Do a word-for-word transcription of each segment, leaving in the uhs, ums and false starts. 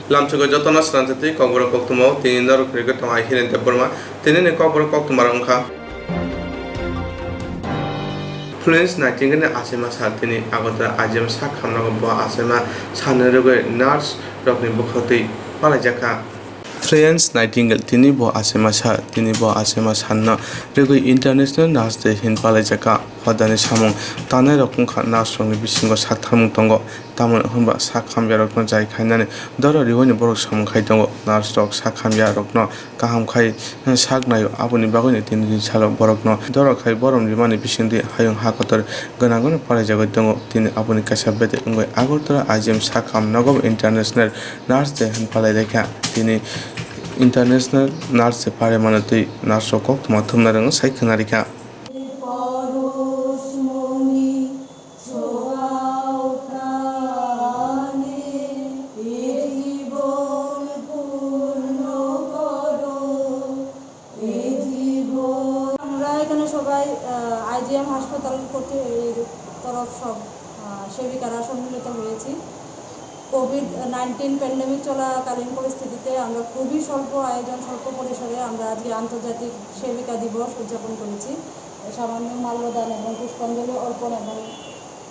Lamsogo jotono swnamjak tei kokborok koktwmao tini norok phirigwi tongo, I Hiren Debbarma. Tinini kokborok koktwmarok wngkha: Florence Nightingale ni achaima sal, tini Agartala I G M sak hamnogo bo achaima salni rwgwi nurse rokni bwkhaktwi palaijak kha. Florence Nightingale tini bo achaima sal, tini bo achaima salno rwgwi International Nurse Day hin palaijak kha. Hodani samung tannairok wngkha nurse rokni bisingo saktharmung tongo. Tamoni hwnba sak hamyarokno jai khainani doro riwani borok samung khai tongo. Nurse rok sak hamyarokno kaham khai sak naio, aboni bagwino tini din salo borokno doro khai borom rimani bisingtwi hayung ha kotor gwnang gwnang palaijagwi tongo. Tini aboni kaisa bedek wngwi Agartala I G M sak ham nogo International Nurse Day hwn palai laikha. Tini International Nurse Day palai mano twi nurse rok koktwma thumnarokno sai khwnarikha. আমরা এখানে সবাই, আহ, আইজিএম হাসপাতাল কর্তৃ-, এই তরফ সব, আহ, সেবিকারা সম্মিলিত হয়েছি। কোভিড নাইনটিন প্যান্ডেমিক চলাকালীন পরিস্থিতিতে আমরা খুবই স্বল্প আয়োজন, স্বল্প পরিসরে আমরা আজকে আন্তর্জাতিক সেবিকা দিবস উদযাপন করেছি। সামান্য মাল্যদান এবং পুষ্পাঞ্জলি অর্পণ এবং,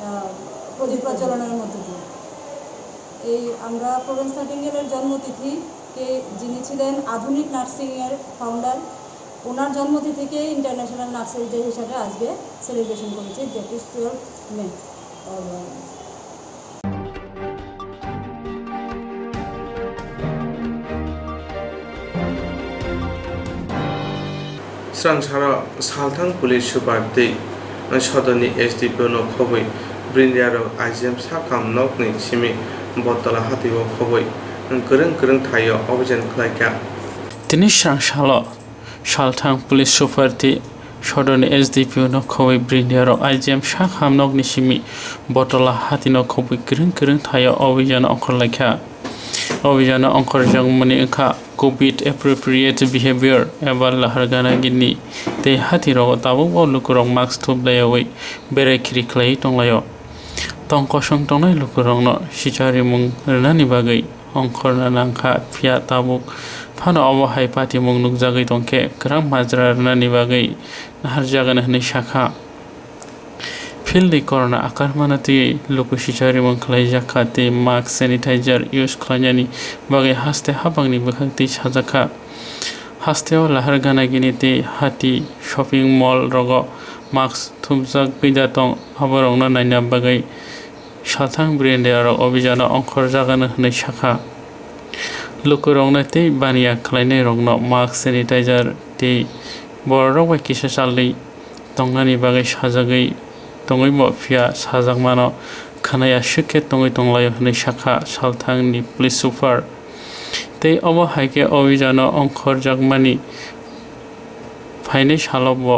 আহ, প্রদীপ প্রজ্বলনের মধ্য দিয়ে। এই আমরা ফ্লোরেন্স নাইটিঙ্গেলের জন্মতিথি, কে, যিনি ছিলেন আধুনিক নার্সিংয়ের ফাউন্ডার, ওনার জন্মতিথিকে ইন্টারন্যাশনাল নার্সেস ডে হিসাবে আজকে সেলিব্রেশন করেছি, date is twelve May. Srang salo Salthang Police Super tei sodorni S D P O no khobwi brindiarok I G M sakam nokni simi Bottola hatio khobwi kwrwng kwrwng thaio obijan khlaikha. Tini srang salo Salthang Police Super tei sodorni S D P O no khobwi brindiarok I G M sakam nokni simi Bottola hatino khobwi kwrwng kwrwng thaio obijan ongkhorlaikha. Obijano ongkhorjakmani wngkha Covid Appropriate Behavior eba lahar gana gini tei hatirogo tabukbo lukurok mask thup laiyawi berai khiri khlaiwi tonglaio. Tong kosong tongnai lukurokno sicharimung rwnani bagwi ongkhorna nangkha, phiya tabuk phano obo hai patimung nukjagwi tongkhe kwrak majra rwnani bagwi naharjagani hwnwi sakha. Field ni corona akar mano twi luku sicharimung khlaijak kha tei mask, sanitizer use khlainani bagwi haste habangni bwkhak twi sajak kha. Hasteo lahar gana gini tei hati shopping mall rogo mask thumjak gwida tong, aborokno naina bagwi salthang brindiarok obijano ongkhorjagano hwnwi sakha. Lukurokno tei baniya khlainairokno mask, sanitizer tei bororok bai kisa chalwi tongnani bagwi sajagwi tongwibo, phiya sajakmano khwnaya swk khe tongwi tonglaio hwnwi sakha salthangni police super. Tei obo hai khe obijano ongkhorjakmani phainai salo bo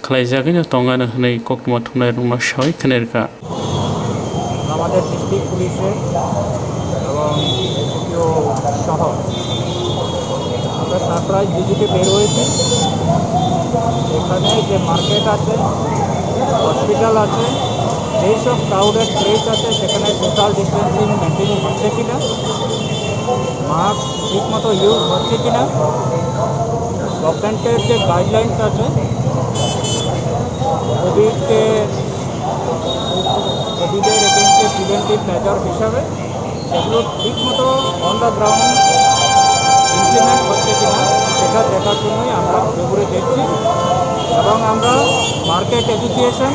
khlaijagwino tongano hwnwi koktwma thumnairokno sawi khwnarikha. আমাদের ডিস্ট্রিক্ট পুলিশের এবং এসডিপিও সহ আমরা সারপ্রাইজ ভিজিটে বের হয়েছি। এখানে যে মার্কেট আছে, হসপিটাল আছে, যেই সব ক্রাউডেড প্লেস আছে, সেখানে সোশ্যাল ডিস্টেন্সিং মেনটেন হচ্ছে কিনা, মাস্ক ঠিকমতো ইউজ হচ্ছে কিনা, গভর্নমেন্টের যে গাইডলাইন্স আছে, কোভিডকে, কোভিডের এগেইনস্টে প্রিভেন্টিভ মেজার হিসাবে সেগুলো ঠিকমতো অন দ্য গ্রাউন্ড ইমপ্লিমেন্ট হচ্ছে কিনা, সেটা দেখার জন্যই আমরা ঘুরে ঘুরে দেখছি। এবং আমরা মার্কেট অ্যাসোসিয়েশন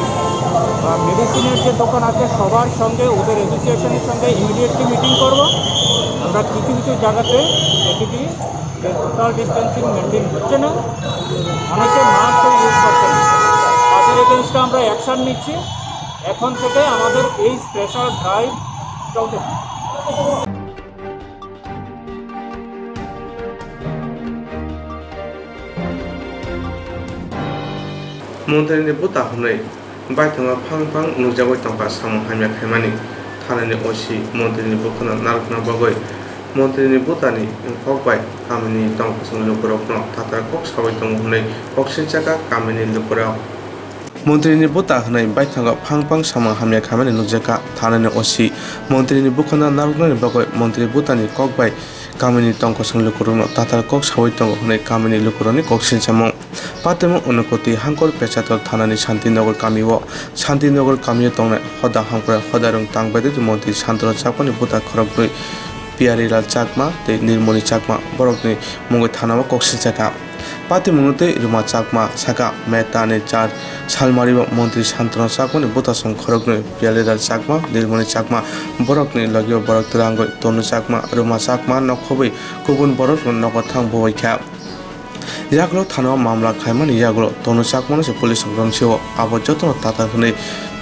বা মেডিসিনের যে দোকান আছে, সবার সঙ্গে, ওদের অ্যাসোসিয়েশনের সঙ্গে ইমিডিয়েটলি মিটিং করব। আমরা কিছু কিছু জায়গাতে দেখেছি যে সোশ্যাল ডিস্টেন্সিং মেনটেন হচ্ছে না, অনেকে মাস্ক ইউজ করছে না, তাদের এগেইনস্টে আমরা অ্যাকশন নিচ্ছি। এখন থেকে আমাদের এই স্পেশাল ড্রাইভ চলতে থাকবে। Montri ni buta hwnwi baithangma phang phang nukjagwi tongkha samung hamya khaimani. Thanani O C montri ni bukhukno narwkna bagwi montri ni butani kok bai kamini tongkosong lukurokno thatar kok sawi tongo hwnwi kok sinchakha kamini lukurok. Montri ni buta hwnwi baithangma phang phang samung hamya khaimani nukjakha. Thanani O C montri ni bukhukno narwknani bagwi montri butani kok bai Kamini tongkosong lukurokno tatar kok sawi tongo hwnwi kamini lukurokni kok sinchamo. Patimung Unakoti Hangkor Pechatol thanani Santinagar kamio, Santinagar kamio tongnai hoda hamkrai hoda rwng tang baidwtwi montri Santanu Chakmani buta khoroknwi Piyarilal Chakma tei Nirmoni Chakma borokni mungwi thanao kok sinchakha. Patimungno twi Ruma Chakma saka, May talni char salmario montri Santanu Chakmani butasong khoroknwi Piyarilal Chakma, Nirmoni Chakma borokni logio borok twrangwi Tonu Chakma, Ruma Chakma nokhobwi kubun borok nogo thang bubaikha. Yagulo thanao mamla khaimani yagulo Tonu Chakmano se police rok romsio abo jotono tatar hwnwi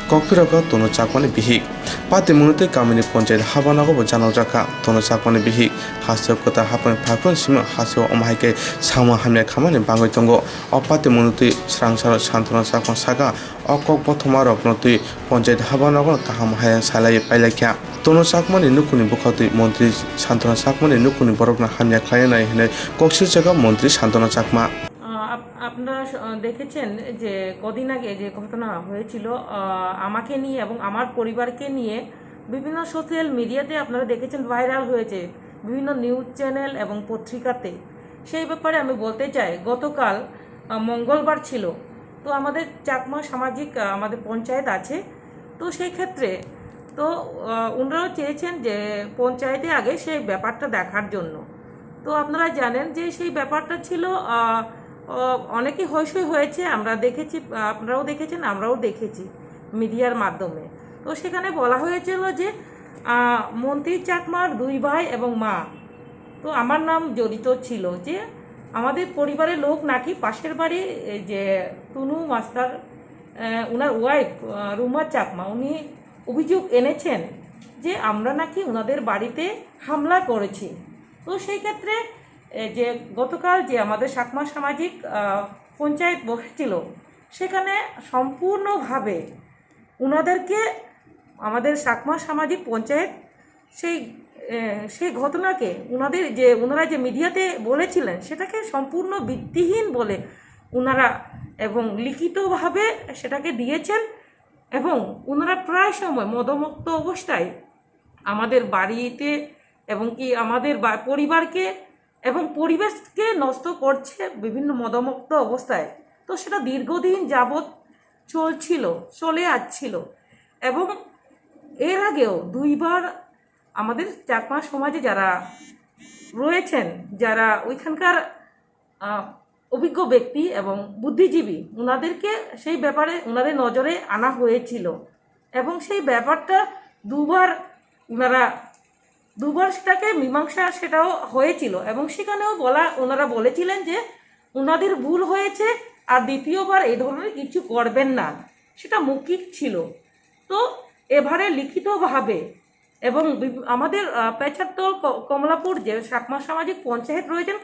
kokpirokha Tonu Chakmani bihik. Patimungno tei kamini ponchayat habanogo bo janokjakha Tonu Chakmani bihik. Hasteo kwtal haphang phaphang simi hasteo omo hai khe samung hamya khamani bangwi tongo. O patimungno twi swrangsaro Santanu Chakma saka, o kok bothoma rokno twi ponchayat habanogo kaham hai salaiwi pailaikha. Tonu Chakmani nukhungni bwkhaktwi montri Santanu Chakmani nukhungni borokno hamya khlainai hwnwi kok silchago montri Santanu Chakma. আহ, আপ-, আপনারা স-, আহ, দেখেছেন যে কদিন আগে যে ঘটনা হয়েছিল, আহ, আমাকে নিয়ে এবং আমার পরিবারকে নিয়ে বিভিন্ন সোশ্যাল মিডিয়াতে আপনারা দেখেছেন, ভাইরাল হয়েছে বিভিন্ন নিউজ চ্যানেল এবং পত্রিকাতে। সেই ব্যাপারে আমি বলতে চাই, গতকাল, আহ, মঙ্গলবার ছিল, তো আমাদের চাকমা সামাজিক, আহ, আমাদের পঞ্চায়েত আছে, তো সেই ক্ষেত্রে তো, আহ, ওনারাও চেয়েছেন যে পঞ্চায়েতে আগে সেই ব্যাপারটা দেখার জন্য। তো আপনারা জানেন যে সেই ব্যাপারটা ছিল, আহ, আহ, অনেকই হইচই হয়েছে, আমরা দেখেছি, আহ, আপনারাও দেখেছেন, আমরাও দেখেছি মিডিয়ার মাধ্যমে। তো সেখানে বলা হয়েছিল যে, আহ, মন্ত্রী চাকমার দুই ভাই এবং মা, তো আমার নাম জড়িত ছিল যে আমাদের পরিবারের লোক নাকি পাশের বাড়ি, এই যে টুনু মাস্টার, আহ, ওনার ওয়াইফ, আহ, রুমা চাকমা, উনি অভিযোগ এনেছেন যে আমরা নাকি ওনাদের বাড়িতে হামলা করেছি। তো সেই ক্ষেত্রে, এ, যে গতকাল যে আমাদের চাকমা সামাজিক, আহ, পঞ্চায়েত বসেছিল, সেখানে সম্পূর্ণভাবে ওনাদেরকে, আমাদের চাকমা সামাজিক পঞ্চায়েত সেই, এ, সেই ঘটনাকে ওনাদের যে, ওনারা যে মিডিয়াতে বলেছিলেন, সেটাকে সম্পূর্ণ ভিত্তিহীন বলে ওনারা এবং লিখিতভাবে সেটাকে দিয়েছেন। এবং ওনারা প্রায় সময় মদমত্ত অবস্থায় আমাদের বাড়িতে এবং কি আমাদের বা-, পরিবারকে এবং পরিবেশকে নষ্ট করছে বিভিন্ন মদমত্ত অবস্থায়। তো সেটা দীর্ঘদিন যাবৎ চলছিল, চলে আসছিল। এবং এর আগেও দুইবার আমাদের চাকমা সমাজে যারা রয়েছেন, যারা ওইখানকার, আহ, অভিজ্ঞ ব্যক্তি এবং বুদ্ধিজীবী, ওনাদেরকে সেই ব্যাপারে ওনাদের নজরে আনা হয়েছিল এবং সেই ব্যাপারটা দুবার ওনারা, দুবার সেটাকে মীমাংসা সেটাও হয়েছিল এবং সেখানেও বলা, ওনারা বলেছিলেন যে ওনাদের ভুল হয়েছে, আর দ্বিতীয়বার এই ধরনের কিছু করবেন না, সেটা মৌখিক ছিল। তো এবারে লিখিতভাবে এবং বিভি-, আমাদের, আহ, পেচারতল ক-, কমলাপুর যে চাকমা সামাজিক পঞ্চায়েত রয়েছেন,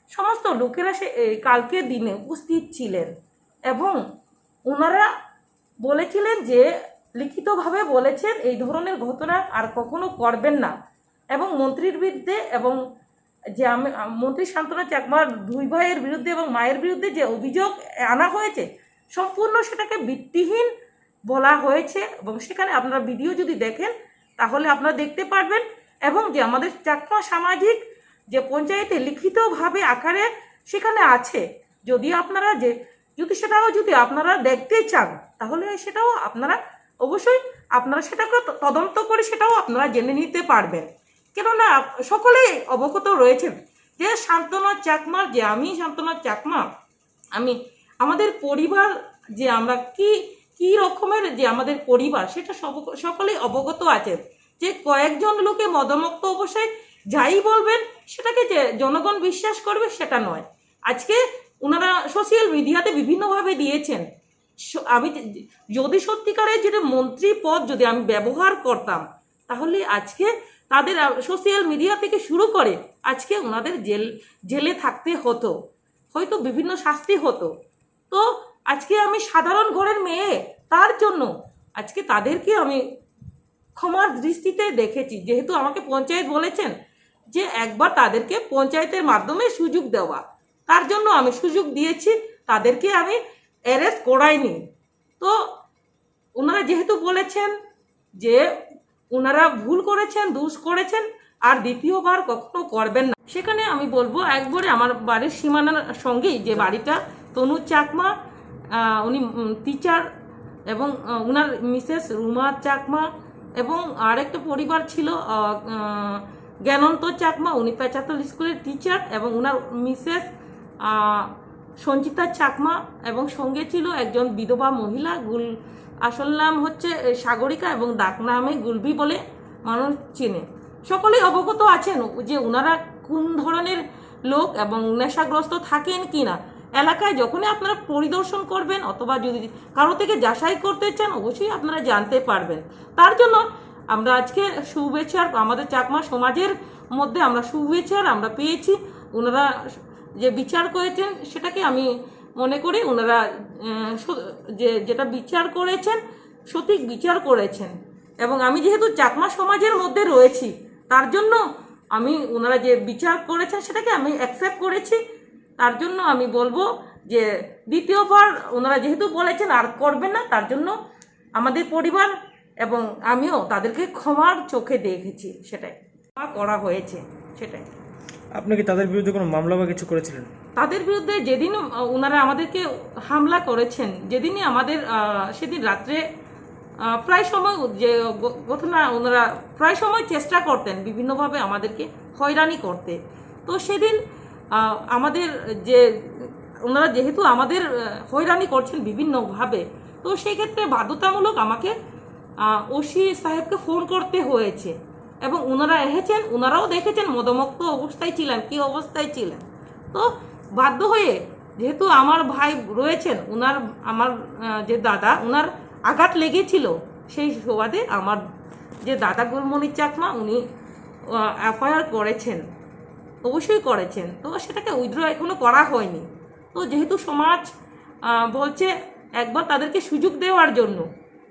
সমস্ত লোকেরা সে, এ, কালকের দিনে উপস্থিত ছিলেন এবং ওনারা বলেছিলেন যে লিখিতভাবে বলেছেন এই ধরনের ঘটনা আর কখনো করবেন না এবং মন্ত্রীর বিরুদ্ধে এবং যে আমি, আ, মন্ত্রী শান্তনু চাকমার দুই ভাইয়ের বিরুদ্ধে এবং মায়ের বিরুদ্ধে যে অভিযোগ আনা হয়েছে, সম্পূর্ণ সেটাকে ভিত্তিহীন বলা হয়েছে এবং সেখানে আপনারা ভিডিও যদি দেখেন, তাহলে আপনারা দেখতে পারবেন। এবং যে আমাদের চাকমা সামাজিক যে পঞ্চায়েতে লিখিতভাবে আকারে সেখানে আছে, যদি আপনারা যে, যদি সেটাও যদি আপনারা দেখতে চান, তাহলে সেটাও আপনারা অবশ্যই আপনারা সেটাকে ত-, তদন্ত করে সেটাও আপনারা জেনে নিতে পারবেন। কেননা সকলেই অবগত রয়েছেন যে শান্তনু চাকমার, যে আমি শান্তনু চাকমা, আমি, আমাদের পরিবার, যে আমরা কি, কি রকমের যে আমাদের পরিবার, সেটা সব-, সকলেই অবগত আছেন যে কয়েকজন লোকে মদমত্ত অবস্থায় যাই বলবেন, সেটাকে যে জনগণ বিশ্বাস করবে, সেটা নয়। আজকে ওনারা সোশ্যাল মিডিয়াতে বিভিন্নভাবে দিয়েছেন। স-, আমি যে, যদি সত্যিকারের যদি মন্ত্রী পদ যদি আমি ব্যবহার করতাম, তাহলে আজকে তাদের, আ, সোশ্যাল মিডিয়া থেকে শুরু করে আজকে ওনাদের জেল, জেলে থাকতে হতো, হয়তো বিভিন্ন শাস্তি হতো। তো আজকে আমি সাধারণ ঘরের মেয়ে, তার জন্য আজকে তাদেরকে আমি ক্ষমার দৃষ্টিতে দেখেছি, যেহেতু আমাকে পঞ্চায়েত বলেছেন যে একবার তাদেরকে পঞ্চায়েতের মাধ্যমে সুযোগ দেওয়া, তার জন্য আমি সুযোগ দিয়েছি, তাদেরকে আমি অ্যারেস্ট করাইনি। তো ওনারা যেহেতু বলেছেন যে ওনারা ভুল করেছেন, দুষ করেছেন, আর দ্বিতীয়বার কখনো করবেন না। সেখানে আমি বলবো, একবারে আমার বাড়ির সীমানার সঙ্গেই যে বাড়িটা, তনু চাকমা, আহ, উনি টিচার, এবং আহ, ওনার মিসেস রুমা চাকমা, এবং আরেকটা পরিবার ছিল, আহ, আহ, জ্ঞানন্ত চাকমা, উনি পেচাতল স্কুলের টিচার, এবং ওনার মিসেস আহ, সঞ্চিতা চাকমা, এবং সঙ্গে ছিল একজন বিধবা মহিলা, গুল আসল নাম হচ্ছে এ, সাগরিকা, এবং ডাক নামে গুলবি বলে মানুষ চিনে। সকলেই অবগত আছেন যে ওনারা কোন ধরনের লোক এবং নেশাগ্রস্ত থাকেন কি না। এলাকায় যখনই আপনারা পরিদর্শন করবেন অথবা যদি কারো থেকে যাচাই করতে চান, অবশ্যই আপনারা জানতে পারবেন। তার জন্য আমরা আজকে সুবিচার, আমাদের চাকমা সমাজের মধ্যে আমরা সুবিচার আমরা পেয়েছি। ওনারা যে বিচার করেছেন, সেটাকে আমি মনে করি ওনারা, আহ, স-, যে, যেটা বিচার করেছেন, সঠিক বিচার করেছেন। এবং আমি যেহেতু চাকমা সমাজের মধ্যে রয়েছি, তার জন্য আমি, ওনারা যে বিচার করেছেন, সেটাকে আমি অ্যাকসেপ্ট করেছি। তার জন্য আমি বলবো যে দ্বিতীয়বার ওনারা যেহেতু বলেছেন আর করবেন না, তার জন্য আমাদের পরিবার এবং আমিও তাদেরকে ক্ষমার চোখে দেখেছি, সেটাই। ক্ষমা করা হয়েছে, সেটাই। আপনি কি তাদের বিরুদ্ধে কোনো মামলা বা কিছু করেছিলেন? তাদের বিরুদ্ধে যেদিন, আহ, ওনারা আমাদেরকে হামলা করেছেন, যেদিনই আমাদের, আহ, সেদিন রাত্রে, আহ, প্রায় সময় যে ঘ-, ঘটনা, ওনারা প্রায় সময় চেষ্টা করতেন বিভিন্নভাবে আমাদেরকে হয়রানি করতে। তো সেদিন, আহ, আমাদের যে, ওনারা যেহেতু আমাদের, আহ, হয়রানি করছেন বিভিন্নভাবে, তো সেই ক্ষেত্রে বাধ্যতামূলক আমাকে, আহ, ওসি সাহেবকে ফোন করতে হয়েছে। এবং ওনারা এসেছেন, ওনারাও দেখেছেন মদমত্ত অবস্থায় ছিলেন, কি অবস্থায় ছিলেন। তো বাধ্য হয়ে, যেহেতু আমার ভাই রয়েছেন, ওনার, আমার, আহ, যে দাদা, ওনার আঘাত লেগেছিল, সেই সুবাদে আমার যে দাদা গুলমণি চাকমা, উনি, আহ, এফআইআর করেছেন, অবশ্যই করেছেন। তো সেটাকে উইথড্র এখনো করা হয়নি। তো যেহেতু সমাজ, আহ, বলছে একবার তাদেরকে সুযোগ দেওয়ার জন্য,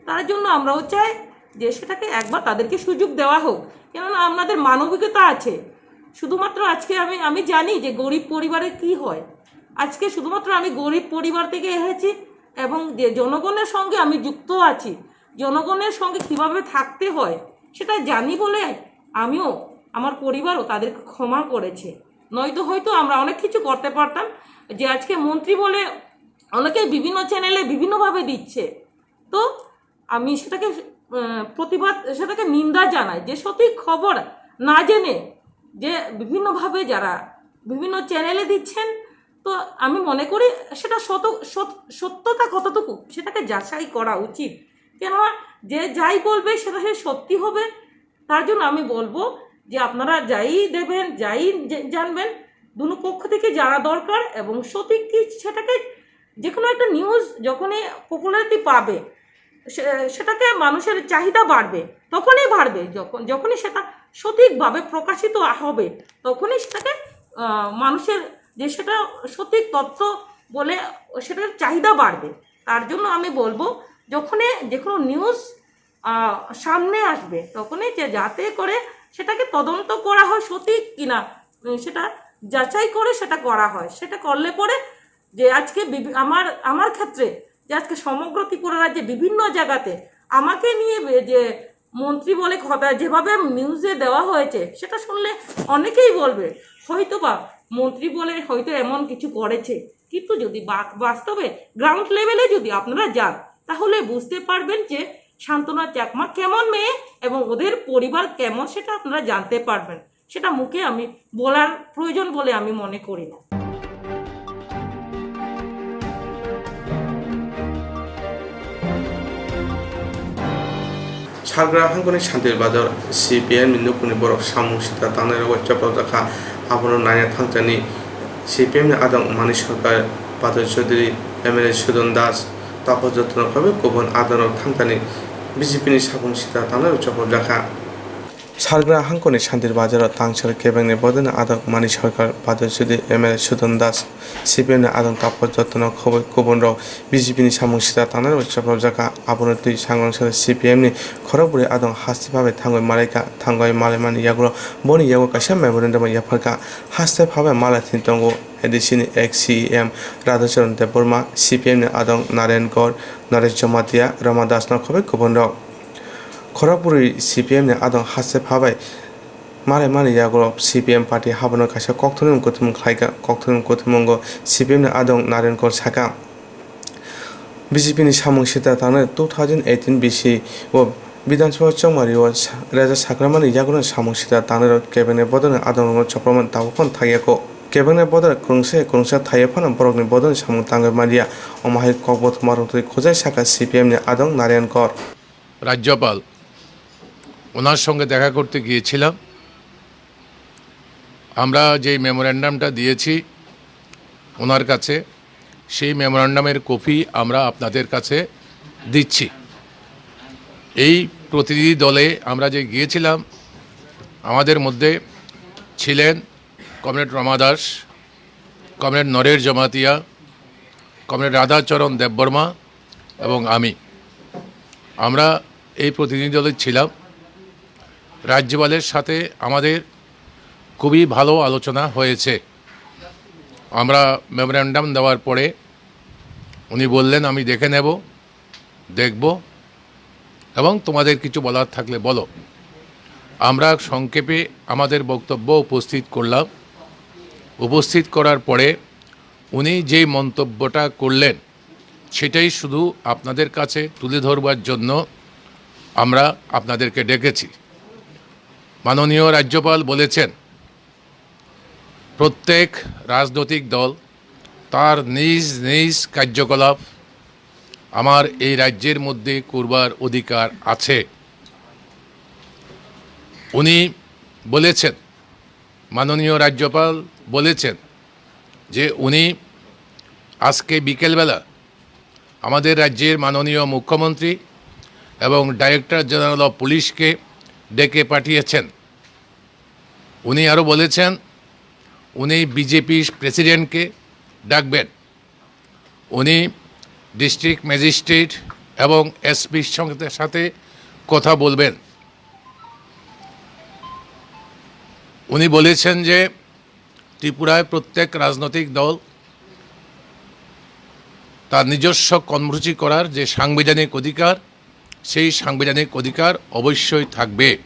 তার জন্য আমরাও চাই যে সেটাকে একবার তাদেরকে সুযোগ দেওয়া হোক, কেননা আপনাদের মানবিকতা আছে। শুধুমাত্র আজকে আমি, আমি জানি যে গরিব পরিবারে কি হয়। আজকে শুধুমাত্র আমি গরিব পরিবার থেকে এসেছি এবং যে জনগণের সঙ্গে আমি যুক্ত আছি, জনগণের সঙ্গে কিভাবে থাকতে হয় সেটা জানি বলে আমিও, আমার পরিবারও তাদেরকে ক্ষমা করেছে। নয়তো হয়তো আমরা অনেক কিছু করতে পারতাম। যে আজকে মন্ত্রী বলে অনেকেই বিভিন্ন চ্যানেলে বিভিন্নভাবে দিচ্ছে, তো আমি সেটাকে, আহ, প্রতিবাদ, সেটাকে নিন্দা জানাই যে সঠিক খবর না জেনে যে বিভিন্নভাবে যারা বিভিন্ন চ্যানেলে দিচ্ছেন, তো আমি মনে করি সেটা সত-, সত-, সত্যতা কতটুকু সেটাকে যাচাই করা উচিত। কেননা যে যাই বলবে সেটা সে সত্যি হবে। তার জন্য আমি বলবো যে আপনারা যাই দেবেন, যাই জে-, জানবেন, দুনো পক্ষ থেকে জানা দরকার এবং সঠিক কি সেটাকে, যে কোনো একটা নিউজ যখনই পপুলারিটি পাবে, সে-, সেটাকে মানুষের চাহিদা বাড়বে, তখনই বাড়বে যখন, যখনই সেটা সঠিকভাবে প্রকাশিত হবে, তখনই সেটাকে, আহ, মানুষের যে সেটা সঠিক তথ্য বলে সেটার চাহিদা বাড়বে। তার জন্য আমি বলবো, যখনই যে কোনো নিউজ, আহ, সামনে আসবে, তখনই যে যাতে করে সেটাকে তদন্ত করা হয় সঠিক কিনা, উম, সেটা যাচাই করে সেটা করা হয়। সেটা করলে পরে যে আজকে বিভি-, আমার, আমার ক্ষেত্রে যে আজকে সমগ্র ত্রিপুরা রাজ্যে বিভিন্ন জায়গাতে আমাকে নিয়ে বে-, যে মন্ত্রী বলে কথা যেভাবে নিউজে দেওয়া হয়েছে, সেটা শুনলে অনেকেই বলবে হয়তো বা মন্ত্রী বলে হয়তো এমন কিছু করেছে, কিন্তু যদি বা-, বাস্তবে গ্রাউন্ড লেভেলে যদি আপনারা যান, তাহলে বুঝতে পারবেন যে সান্ত্বনা চাকমা কেমন মেয়ে এবং ওদের পরিবার কেমন, সেটা আপনারা জানতে পারবেন। সেটা মুখে আমি বলার প্রয়োজন বলে আমি মনে করি না। Salgra hangkoni Santir Bazar C P M ni nukhungni borok samung sita tangnai rok bai chopropjak kha. Abono naina thangchani C P M ni adong Mani Sarkar, Badar Chaudhary, M L A Sudan Das, Tapas Jotto no khabe kubun adong rok thangchani B J P ni samung sita tangnai rok chopropjak kha. Salgra hangkoni Santir Bazar o tangsa kebengni bodolni adong Mani Sarkar, Badar Chaudhary, M L A Sudan Das, C P M ni adong Tapas Jotto no khoboi kubun rok B J P ni samung sita tangnai rok chopropjak kha. Abono twi sangrong saka C P M ni khorok bwrwi adong haste phabai thangwi malaikha. Thangwi malaimani yagulo boni yago kaisa memorandum yapharkha. Haste phabai malaithwini tongo A D C ni ex C E M Radhacharan Debbarma, C P M ni adong Naren Gaur, Naresh Jamatia, Rama Das no khoboi kubun rok. Khorok bwrwi C P M ni adong haste phabai Mare mare yago C P M party habono kaisa kokthumung kuthumung khlaikha. Kokthumung kuthumungo C P M ni adong Narayan Kor sakha, B J P ni samung sita tangnai two thousand eighteen B C o Bidhan Sabha chongmari o sa-, Raja Sakramani yago samung sita tangnai rok kebengni bodolni adong rokno chopramani tabuk phano thaiya kho. Kebengni bodol kwrwngsa kwrwngsa thaiya phano borokni bodolni samung tangwi manya. Omo hai kokbothoma rwngtwi khojai sakha C P M ni adong Narayan Kor. রাজ্যপাল, ওনার সঙ্গে দেখা করতে গিয়েছিলাম। আমরা যেই মেমোরান্ডামটা দিয়েছি ওনার কাছে, সেই মেমোরান্ডামের কপি আমরা আপনাদের কাছে দিচ্ছি। এই প্রতিনিধি দলে আমরা যে গিয়েছিলাম, আমাদের মধ্যে ছিলেন কমরেড রমা দাস, কমরেড নরেশ জমাতিয়া, কমরেড রাধাচরণ দেববর্মা এবং আমি। আমরা এই প্রতিনিধি দলে ছিলাম। রাজ্যপালের সাথে আমাদের খুবই ভালো আলোচনা হয়েছে। আমরা মেমোরান্ডাম দেওয়ার পরে উনি বললেন, "আমি দেখে নেব, দেখব এবং তোমাদের কিছু বলার থাকলে বলো।" আমরা সংক্ষেপে আমাদের বক্তব্য উপস্থিত করলাম। উপস্থিত করার পরে উনি যেই মন্তব্যটা করলেন, সেটাই শুধু আপনাদের কাছে তুলে ধরবার জন্য আমরা আপনাদেরকে ডেকেছি। মাননীয় রাজ্যপাল বলেছেন, প্রত্যেক রাজনৈতিক দল তার নিজ নিজ কার্যকলাপ আমার এই রাজ্যের মধ্যে করবার অধিকার আছে। উনি বলেছেন, মাননীয় রাজ্যপাল বলেছেন যে উনি আজকে বিকেলবেলা আমাদের রাজ্যের মাননীয় মুখ্যমন্ত্রী এবং ডাইরেক্টর জেনারেল অফ পুলিশকে ডেকে পাঠিয়েছেন। উনি আরও বলেছেন, উনি বিজেপি প্রেসিডেন্টকে ডাকবেন, উনি ডিস্ট্রিক্ট ম্যাজিস্ট্রেট এবং এসপির সঙ্গে, সাথে কথা বলবেন। উনি বলেছেন যে ত্রিপুরায় প্রত্যেক রাজনৈতিক দল তার নিজস্ব কর্মসূচি করার যে সাংবিধানিক অধিকার, সেই সাংবিধানিক অধিকার অবশ্যই থাকবে।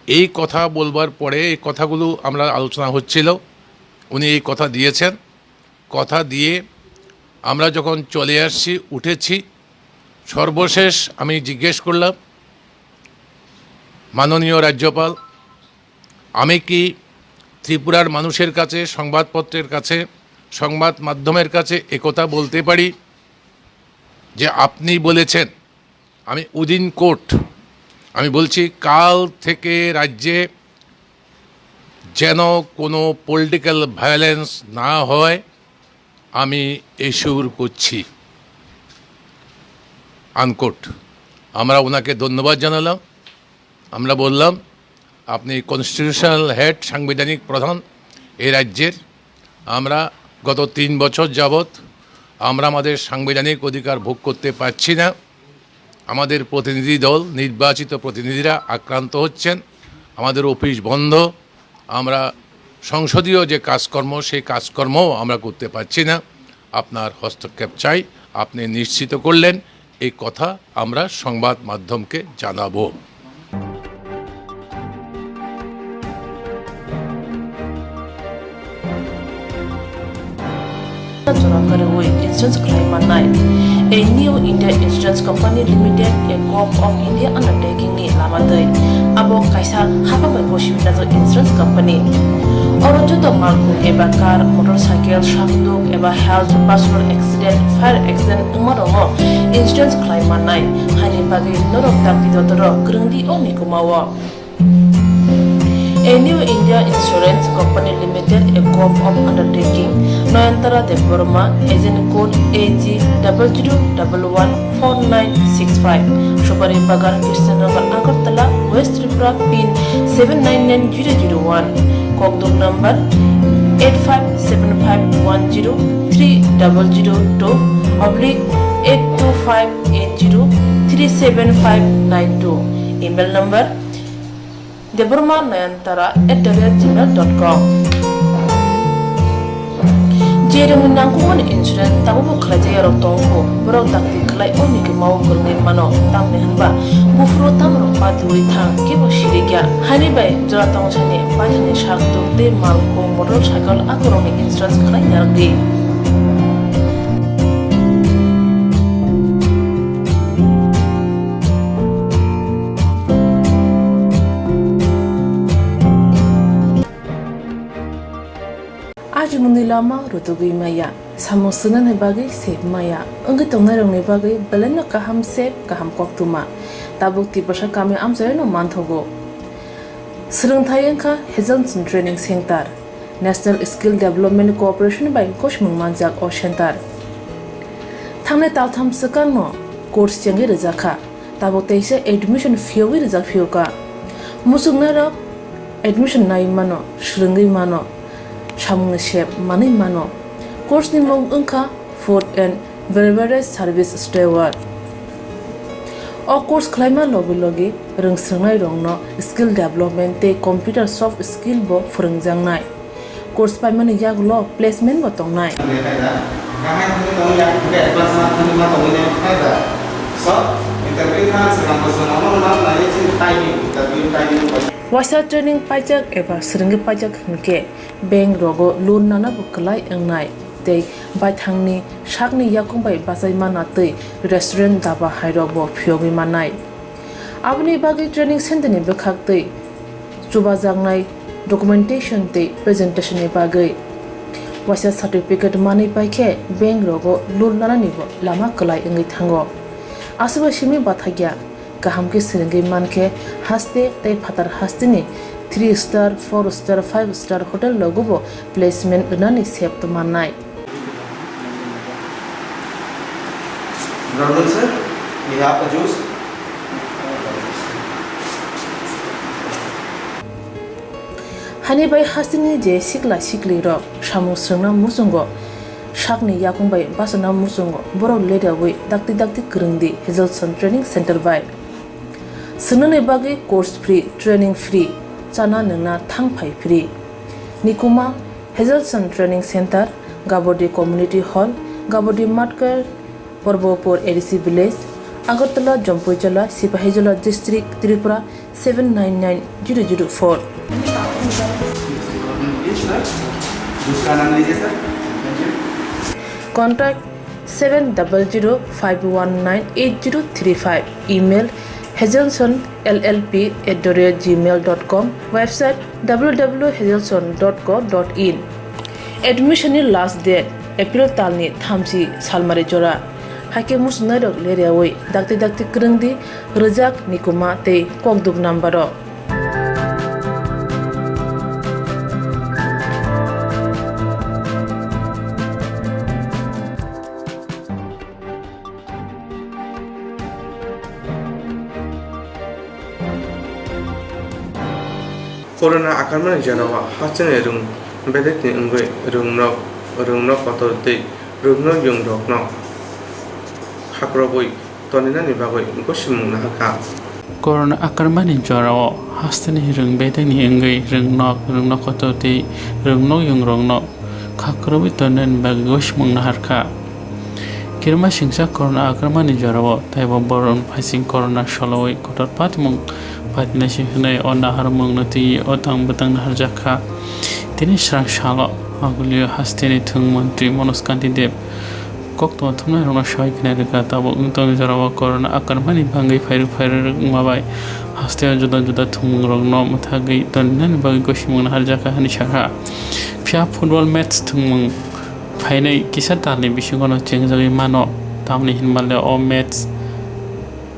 এই কথা বলবার পরে, এই কথাগুলো আমরা আলোচনা হচ্ছিল, উনি এই কথা দিয়েছেন। কথা দিয়ে আমরা যখন চলে আসছি, উঠেছি, সর্বশেষ আমি জিজ্ঞেস করলাম, "মাননীয় রাজ্যপাল, আমি কি ত্রিপুরার মানুষের কাছে, সংবাদপত্রের কাছে, সংবাদ মাধ্যমের কাছে একথা বলতে পারি যে আপনি বলেছেন, আমি উইদিন কোট, আমি বলছি, কাল থেকে রাজ্যে যেন কোনো পলিটিক্যাল ভায়োলেন্স না হয়, আমি এশিওর করছি।" আনকোট। আমরা ওনাকে ধন্যবাদ জানালাম। আমরা বললাম, "আপনি কনস্টিটিউশনাল হেড, সাংবিধানিক প্রধান এই রাজ্যের। আমরা গত তিন বছর যাবৎ আমরা আমাদের সাংবিধানিক অধিকার ভোগ করতে পারছি না। আমাদের প্রতিনিধি দল, নির্বাচিত প্রতিনিধিরা আক্রান্ত হচ্ছেন, আমাদের অফিস বন্ধ, আমরা সংসদীয় যে কাজকর্ম, সেই কাজকর্মও আমরা করতে পারছি না। আপনার হস্তক্ষেপ চাই।" আপনি নিশ্চিত করলেন, এই কথা আমরা সংবাদ মাধ্যমকে জানাবো। Jora kwrwi insurance khlai mannai. A New India Insurance Company Limited, a Gov of India undertaking ni lama twi. Abo kaisa hapang bai bosi wngjak insurance company. Oro joto malkhung eba car, motorcycle, sakduk eba health, personal accident, fire accident wngma rokno insurance khlai mannai. Haini bagwi norok dakti dodorok kwrwng di o mikuma o. A New India Insurance Company Limited, a Gov of undertaking, Nayantara Debbarma, agent code A G double zero double one four nine six five, Subari Bagan, Krishnanagar, Agartala, West Tripura, pin seven nine nine zero zero one, kokduk number eight five seven five one zero three double zero two oblique eight two five eight zero three seven five nine two, email number debbarma nayantara at the rate gmail dot com. Cherwngni nangkukmani insurance tabukbo khlaijakya rok tongo, borok dakti khlai o ni kwmao kwrwngwi mano, tamni hwnba buphuru tamrok patwi thang kebo sirikya. Haini bai jora tongsani baithangni sak tuk tei mal khung motor cycle akorokni insurance khlai narwkdi. Ajimungni lama rutugwi maya, samung swngnani bagwi sep maya, wngwi tongnairokni bagwi belaino kaham sep, kaham koktwma. Tabuk Tiprasa kami amchaino manthogo. Swrwngthai wngkha Hazelson Training Center, National Skill Development Corporation bai gosimung manjak o center. Thangnai taltham swkangno course chengwi rwjakha, tabuk teisa admission phiyogwi rwjak phiyokha. Muchungnairok admission nai mano, swrwngwi mano, samungni sep manwi mano. Course ni mung wngkha Food and Beverage Service Steward. O course khlaima logi logi rwng swrwngnairokno skill development tei computer soft skill bo phwrwngjaknai. Course paimani yagulo placement bo tongnai. Waisa training paijak eba swrwngwi paijak hwnkhe bank rogo loan nana bo kwlai wngnai tei baithangni sakni yakung bai bachai mana tei restaurant daba hairok bo phiyogwi mannai. Aboni bagwi training center ni bwkhak tei chubajaknai documentation tei presentation ni bagwi waisa certificate manwi paikhe bank rogo loan nanani bo lama kwlai wngwi thango. Aswk bai simi bathakya. Kaham khe swrwngwi mankhe haste tei phatar hasteni three star, four star, five star hotel rogo bo placement rwnani sep mannai. Brother sir, we have a juice. Hani bai hasteni je sikla sikli rok samung swrwngna muchungo, sakni yakung bai bachana muchungo, borok leriawi dakti dakti kwrwngdi Hazelson Training Center bai. Swngnani bagwi course free, training free, chana nwngna thang phai free. Nikuma, Hazelson Training Center, Gabodi Community Hall, Gabodi Matkar, Porbopur A D C Village, Agartala, Jampuijala, Sipahijola District, Tripura seven nine nine zero zero four. दूसरा नाम लीजिए sir. Contact seven double zero five one nine eight zero three five. Email hazelson L L P at the rate gmail dot com. Website W W W hazelson dot co dot in. Admission ni last date April talni thamchi salmari jora. Haikhe muchungnairok leriawi dakti dakti kwrwngdi rwjak nikuma tei kokduk number o. Corona akarmani jorao hasteni rwng bedekni wngwi rwngnok, rwngnok kotor tei rwngnok yungrokno khakrobwi toninani bagwi gosimung naharkha. Corona akarmani jorao hasteni rwng bedekni wngwi rwngnok, rwngnok kotor tei rwngnok yungrokno khakrobwi toninani bagwi gosimung naharkha. Kirima singsa corona akarmani jorao taibo borokni phaising corona solowi kotor patimung patinai se hwnwi o naharmungno twiwi o tang bwtang naharjakha. Tini srang salo agulio hasteni thwng montri Manoj Kanti Deb koktwma thumnairokno soi khna rwkha. Tabuk wng tongni jorao corona akarmani bangwi phairwk phairwk wngma bai hasteo juda juda thwngmungrokno mwthagwi toninani bagwi gosimung naharjakha hwnwi sakha. Phiya football match thwngmung phainai kisa talni bisingono chengjagwi mano, tamni hinmale o match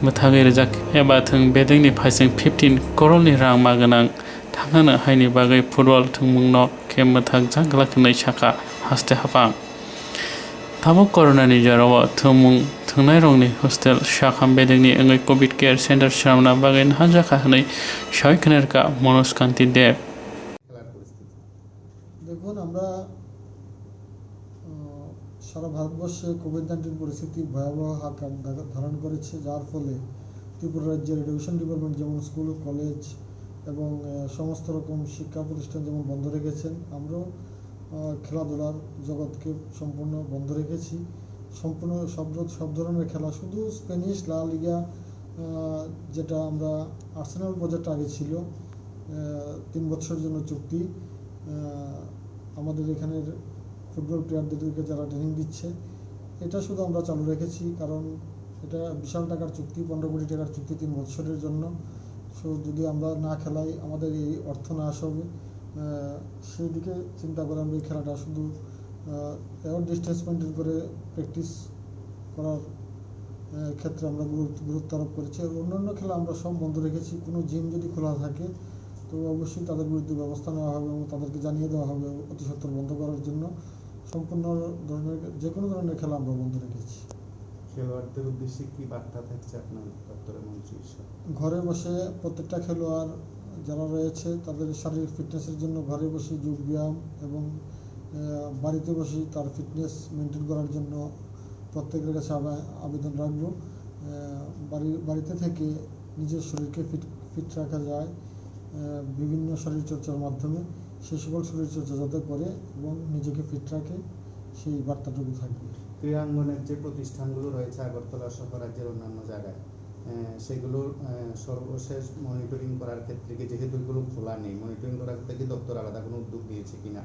mwthagwi rwjak eba thwng bedekni phaising fifteen crore ni rang ma gwnang thangnano haini bagwi football thwngmungno khe mwthakjak glak hwnwi sakha haste haphang. Tabuk corona ni jorao thwngmung thwngnairokni hostel sakham bedekni wngwi covid care center swnamna bagwi naharjakha hwnwi sawi khna rwkha Manoj Kanti Deb. দেখুন, আমরা, আহ, সারা ভারতবর্ষে Covid nineteen পরিস্থিতি ভয়াবহ আকার ধা-, ধারণ করেছে, যার ফলে ত্রিপুরা রাজ্যের এডুকেশন ডিপার্টমেন্ট যেমন স্কুল, কলেজ এবং, আহ, সমস্ত রকম শিক্ষা প্রতিষ্ঠান যেমন বন্ধ রেখেছেন, আমরাও আহ, খেলাধুলার জগৎকে সম্পূর্ণ বন্ধ রেখেছি। সম্পূর্ণ সব ধ-, সব ধরনের খেলা, শুধু স্প্যানিশ লা লিগা, আহ, যেটা আমরা আর্সেনাল প্রজেক্ট আগে ছিল, আহ, তিন বছরের জন্য চুক্তি, আহ, আমাদের এখানের ফুটবল প্লেয়ারদেরকে যারা ট্রেনিং দিচ্ছে, এটা শুধু আমরা চালু রেখেছি, কারণ এটা বিশাল টাকার চুক্তি, পনেরো কোটি টাকার চুক্তি তিন বছরের জন্য। সো যদি আমরা না খেলাই, আমাদের এই অর্থ নাশ হবে। আহ, সেই দিকে চিন্তা করে আমরা এই খেলাটা শুধু, আহ, এবার ডিস্টেন্স মেনটেন করে প্র্যাকটিস করার, আহ, ক্ষেত্রে আমরা গুরুত্ব, গুরুত্ব আরোপ করেছি। আর অন্যান্য খেলা আমরা সব বন্ধ রেখেছি। কোনো জিম যদি খোলা থাকে, তো অবশ্যই তাদের বিরুদ্ধে ব্যবস্থা নেওয়া হবে এবং তাদেরকে জানিয়ে দেওয়া হবে অতি সত্বর বন্ধ করার জন্য। সম্পূর্ণ ধরনের, যে কোনো ধরনের খেলা আমরা বন্ধ রেখেছি। খেলোয়াড়দের উদ্দেশ্যে কি বার্তা থাকছে আপনার দপ্তরের মন্ত্রী হিসেবে? ঘরে বসে প্রত্যেকটা খেলোয়াড় যারা রয়েছে, তাদের শারীরিক ফিটনেসের জন্য ঘরে বসে যোগ ব্যায়াম এবং, আহ, বাড়িতে বসে তার ফিটনেস মেনটেন করার জন্য প্রত্যেকের কাছে আবে-, আবেদন রাখবো। আহ, বাড়ি, বাড়িতে থেকে নিজের শরীরকে ফিট, ফিট রাখা যায়, আহ, বিভিন্ন শরীরচর্চার মাধ্যমে, সেই সকল শরীরচর্চা যাতে করে এবং নিজেকে ফিট রাখে, সেই বার্তাটুকু থাকবে। ক্রীড়াঙ্গনের যে প্রতিষ্ঠানগুলো রয়েছে আগরতলা সহ রাজ্যের অন্যান্য জায়গায়, আহ, সেগুলোর, আহ, সর্বশেষ মনিটরিং করার ক্ষেত্রে কি, যেহেতু এগুলো খোলা নেই, মনিটরিং করার ক্ষেত্রে কি দপ্তর আলাদা কোনো উদ্যোগ নিয়েছে কিনা,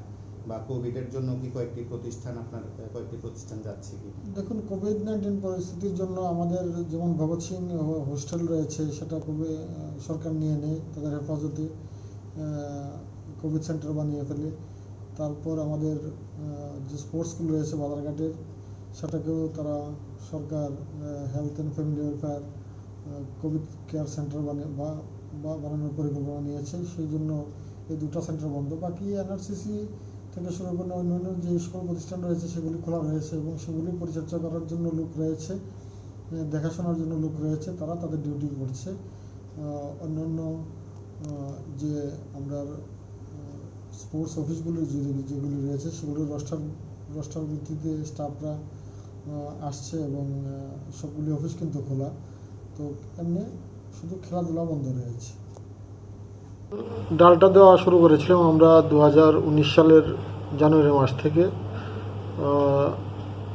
বা কোভিডের জন্য কি কয়েকটি প্রতিষ্ঠান আপনার, আহ, কয়েকটি প্রতিষ্ঠান যাচ্ছে কি? দেখুন, কোভিড নাইন্টিন পরিস্থিতির জন্য আমাদের যেমন ভগৎ সিং হো-, হোস্টেল রয়েছে, সেটা খুবই, আহ, সরকার নিয়ে নেয় তাদের হেফাজতে, আহ, কোভিড সেন্টার বানিয়ে ফেলে। তারপর আমাদের, আহ, যে স্পোর্টস স্কুল রয়েছে বাজারঘাটের, সেটাকেও তারা সরকার, ah, health and family welfare, ah, covid care centre বানিয়ে বা, বা বানানোর পরিকল্পনা নিয়েছে, সেই জন্য এই দুটো সেন্টার বন্ধ। বাকি এনআরসিসি থেকে শুরু করে অন্যান্য যে সকল প্রতিষ্ঠান রয়েছে, সেগুলি খোলা রয়েছে এবং সেগুলি পরিচর্যা করার জন্য লোক রয়েছে, আহ, দেখাশোনার জন্য লোক রয়েছে, তারা তাদের ডিউটি করছে। আহ, অন্যান্য, আহ, যে আমরা, আহ, স্পোর্টস অফিসগুলো যে, যেগুলি রয়েছে, সেগুলো রোস্টার, রোস্টার ভিত্তিতে স্টাফরা, আহ, আসছে এবং, আহ, সবগুলি অফিস কিন্তু খোলা। তো এমনি শুধু খেলাধুলা বন্ধ রয়েছে। ডালটা দেওয়া শুরু করেছিলাম আমরা দু হাজার উনিশ সালের জানুয়ারি মাস থেকে। আহ,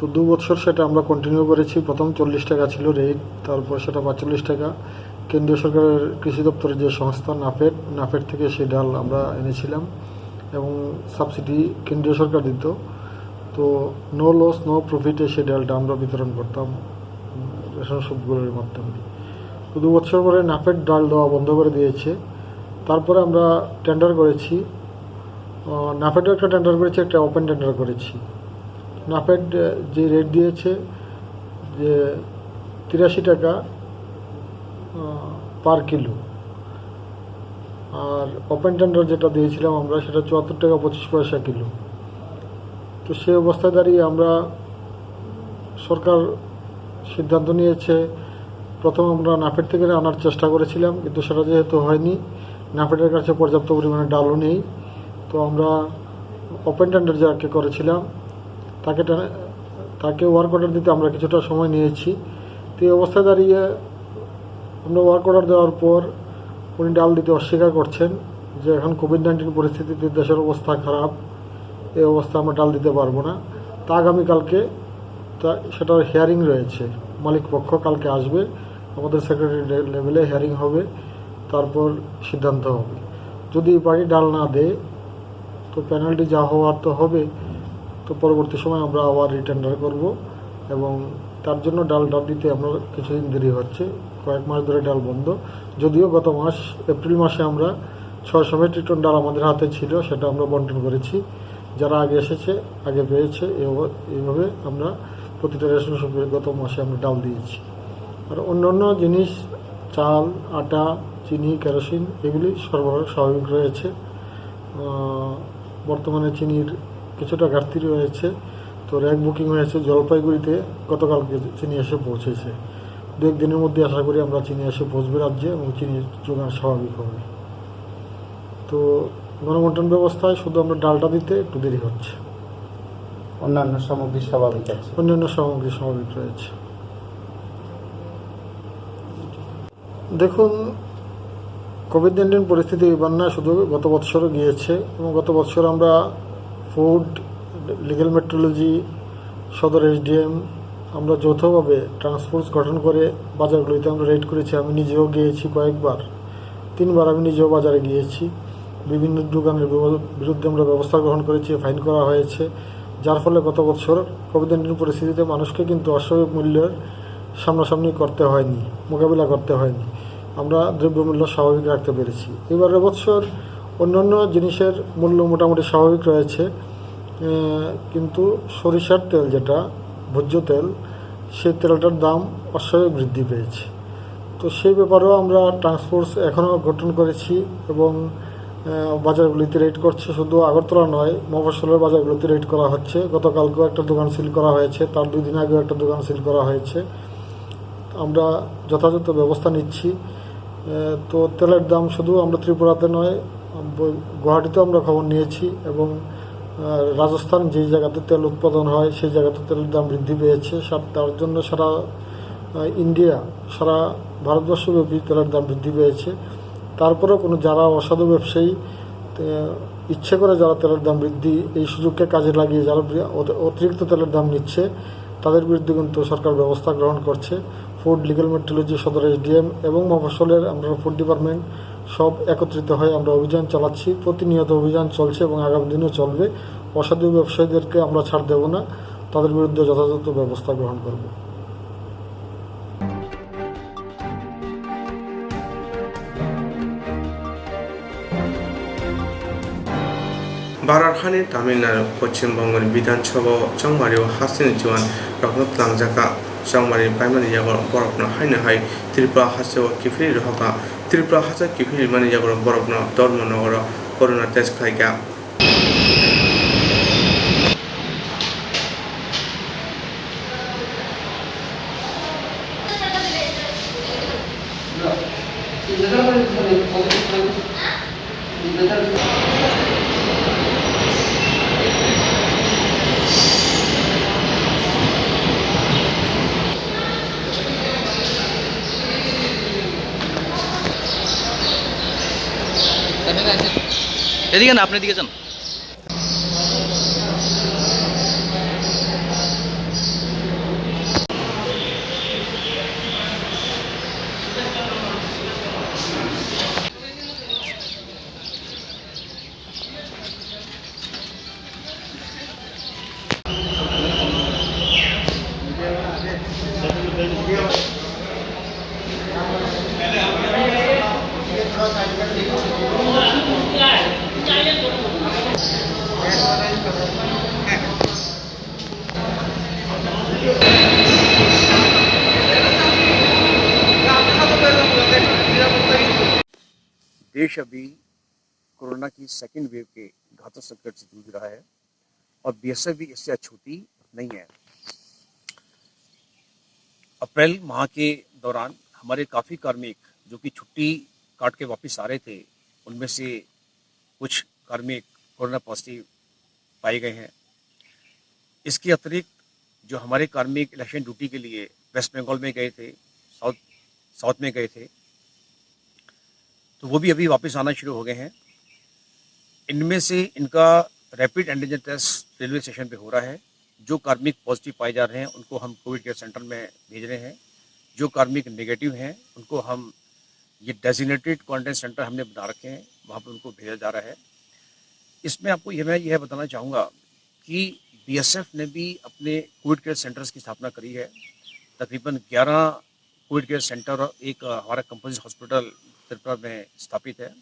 তো দু বছর সেটা আমরা কন্টিনিউ করেছি। প্রথম চল্লিশ টাকা ছিল রেট, তারপর সেটা পাঁচচল্লিশ টাকা। কেন্দ্রীয় সরকারের কৃষি দপ্তরের যে সংস্থা নাফেড, নাফেড থেকে সেই ডাল আমরা এনেছিলাম এবং সাবসিডি কেন্দ্রীয় সরকার দিত। তো নো লস নো প্রফিটে সেই ডালটা আমরা বিতরণ করতাম রেশন শপগুলোর মাধ্যমে। তো দু বছর পরে নাফেড ডাল দেওয়া বন্ধ করে দিয়েছে। তারপরে আমরা টেন্ডার করেছি, আহ, নাফেডও একটা টেন্ডার করেছে, একটা ওপেন টেন্ডার করেছি। নাফেড, আহ, যে রেট দিয়েছে যে তিরাশি টাকা, আহ, পার কিলো, আর ওপেন টেন্ডার যেটা দিয়েছিলাম আমরা, সেটা চুয়াত্তর টাকা পঁচিশ পয়সা কিলো। তো সেই অবস্থায় দাঁড়িয়ে আমরা, সরকার সিদ্ধান্ত নিয়েছে, প্রথম আমরা নাফেড থেকে আনার চেষ্টা করেছিলাম, কিন্তু সেটা যেহেতু হয়নি, নাফেডের কাছে পর্যাপ্ত পরিমাণে ডালও নেই, তো আমরা ওপেন টেন্ডার যাকে করেছিলাম, তাকে টা-, তাকে ওয়ার্ক অর্ডার দিতে আমরা কিছুটা সময় নিয়েছি। তো এই অবস্থায় দাঁড়িয়ে আমরা ওয়ার্ক অর্ডার দেওয়ার পর উনি ডাল দিতে অস্বীকার করছেন যে এখন কোভিড নাইন্টিন পরিস্থিতিতে দেশের অবস্থা খারাপ, এই অবস্থা আমরা ডাল দিতে পারবো না। তা আগামীকালকে তা, সেটার হিয়ারিং রয়েছে, মালিক পক্ষ কালকে আসবে, আমাদের সেক্রেটারি লে-, লেভেলে হিয়ারিং হবে, তারপর সিদ্ধান্ত হবে। যদি এই পার্টি ডাল না দেয়, তো পেনাল্টি যা হওয়ার তো হবে, তো পরবর্তী সময় আমরা আবার রিটেন্ডার করব এবং তার জন্য ডালটা দিতে আমরা কিছুদিন দেরি হচ্ছে, কয়েক মাস ধরে ডাল বন্ধ। যদিও গত মাস, এপ্রিল মাসে আমরা ছয়শো মেট্রিক টন ডাল আমাদের হাতে ছিল, সেটা আমরা বন্টন করেছি। যারা আগে এসেছে, আগে পেয়েছে, এভাবে, এইভাবে আমরা প্রতিটা রেশন শপে গত মাসে আমরা ডাল দিয়েছি। আর অন্যান্য জিনিস, চাল, আটা, চিনি, কেরোসিন, এগুলি সরবরাহ স্বাভাবিক রয়েছে। আহ, বর্তমানে চিনির কিছুটা ঘাটতি রয়েছে, তো র‍্যাক বুকিং হয়েছে। জলপাইগুড়িতে গতকালকে চিনি এসে পৌঁছেছে। দু এক দিনের মধ্যে আশা করি আমরা চিনি এসে পৌঁছবে রাজ্যে এবং চিনির যোগান স্বাভাবিক হবে। তো গণবন্টন ব্যবস্থায় শুধু আমরা ডালটা দিতে একটু দেরি হচ্ছে। অন্যান্য সামগ্রী স্বাভাবিক আছে। অন্যান্য সামগ্রী স্বাভাবিক রয়েছে। দেখুন, কোভিড নাইন্টিন পরিস্থিতি এবার না, শুধু গত বছরও গিয়েছে এবং গত বছর আমরা ফুড, লিগ্যাল মেট্রোলজি, সদর এসডিএম, আমরা যৌথভাবে টাস্ক ফোর্স গঠন করে বাজারগুলিতে আমরা রেড করেছি। আমি নিজেও গিয়েছি কয়েকবার, তিনবার আমি নিজেও বাজারে গিয়েছি। বিভিন্ন দোকানের বিরু-, বিরুদ্ধে আমরা ব্যবস্থা গ্রহণ করেছি, ফাইন করা হয়েছে, যার ফলে গত বছর কোভিড নাইন্টিন পরিস্থিতিতে মানুষকে কিন্তু অস্বাভাবিক মূল্যের সামনাসামনি করতে হয়নি, মোকাবিলা করতে হয়নি। আমরা দ্রব্যমূল্য স্বাভাবিক রাখতে পেরেছি। এবারের বছর অন্যান্য জিনিসের মূল্য মোটামুটি স্বাভাবিক রয়েছে, আহ, কিন্তু সরিষার তেল, যেটা ভোজ্য তেল, সেই তেলটার দাম অস্বাভাবিক বৃদ্ধি পেয়েছে। তো সেই ব্যাপারেও আমরা টাস্ক ফোর্স এখনও গঠন করেছি এবং, আহ, বাজারগুলিতে রেড করছে। শুধু আগরতলা নয়, মফস্বলের বাজারগুলিতে রেড করা হচ্ছে। গতকালকেও একটা দোকান সিল করা হয়েছে, তার দুই দিন আগেও একটা দোকান সিল করা হয়েছে। আমরা যথাযথ ব্যবস্থা নিচ্ছি। আহ, তো তেলের দাম শুধু আমরা ত্রিপুরাতে নয়, ব-, গুয়াহাটিতেও আমরা খবর নিয়েছি এবং, আহ, রাজস্থান, যেই জায়গাতে তেল উৎপাদন হয়, সেই জায়গাতে তেলের দাম বৃদ্ধি পেয়েছে। সার-, তার জন্য সারা, আহ, ইন্ডিয়া, সারা ভারতবর্ষব্যাপী তেলের দাম বৃদ্ধি পেয়েছে। তারপরেও কোনো যারা অসাধু ব্যবসায়ী, আহ, ইচ্ছে করে যারা তেলের দাম বৃদ্ধি, এই সুযোগকে কাজে লাগিয়ে যারা বৃ-, অত-, অতিরিক্ত তেলের দাম নিচ্ছে, তাদের বিরুদ্ধে কিন্তু সরকার ব্যবস্থা গ্রহণ করছে। ফুড, লিগ্যাল মেট্রোলজি, সদর এসডিএম এবং মফস্বলের আমরা ফুড ডিপার্টমেন্ট সব একত্রিত হয়ে আমরা অভিযান চালাচ্ছি। প্রতিনিয়ত অভিযান চলছে এবং আগামী দিনও চলবে। অসাধু ব্যবসায়ীদেরকে আমরা ছাড় দেব না, তাদের বিরুদ্ধে যথাযথ ব্যবস্থা গ্রহণ করব। Bharat hani Tamil Nadu, Poschim Bongo ni Bidhan Sabha o chongmari o hasteni chuan rokno tlangjak kha. Chongmari paimani yago borokno haino hai Tripura haste o kiphilwi rohor kha. Tripura haste o kiphilwi mani yago borokno Dharmanagar o corona test khlai kha. এদিকে না, আপনি এদিকে যান। देश अभी कोरोना की second wave के घातक संकट से जूझ रहा है और बीएसएफ भी इससे अछूती नहीं है। अप्रैल माह के दौरान हमारे काफ़ी कार्मिक जो कि छुट्टी काट के वापस आ रहे थे, उनमें से कुछ कार्मिक कोरोना पॉजिटिव पाए गए हैं। इसके अतिरिक्त जो हमारे कार्मिक इलेक्शन ड्यूटी के लिए वेस्ट बंगाल में गए थे, साउथ, साउथ में गए थे, तो वो भी अभी वापस आना शुरू हो गए हैं। इनमें से इनका rapid antigen test railway station पे हो रहा है। जो कार्मिक पॉजिटिव पाए जा रहे हैं, उनको हम कोविड केयर सेंटर में भेज रहे हैं। जो कार्मिक नेगेटिव हैं, उनको हम, ये डेजिग्नेटेड क्वारंटाइन सेंटर हमने बना रखे हैं, वहाँ पर उनको भेजा जा रहा है। इसमें आपको ये, मैं यह बताना चाहूँगा कि बीएसएफ ने भी अपने कोविड केयर सेंटर्स की स्थापना करी है। तकरीबन ग्यारह कोविड केयर सेंटर और एक, अ, हमारा कंपोजिट हॉस्पिटल त्रिपुरा में स्थापित है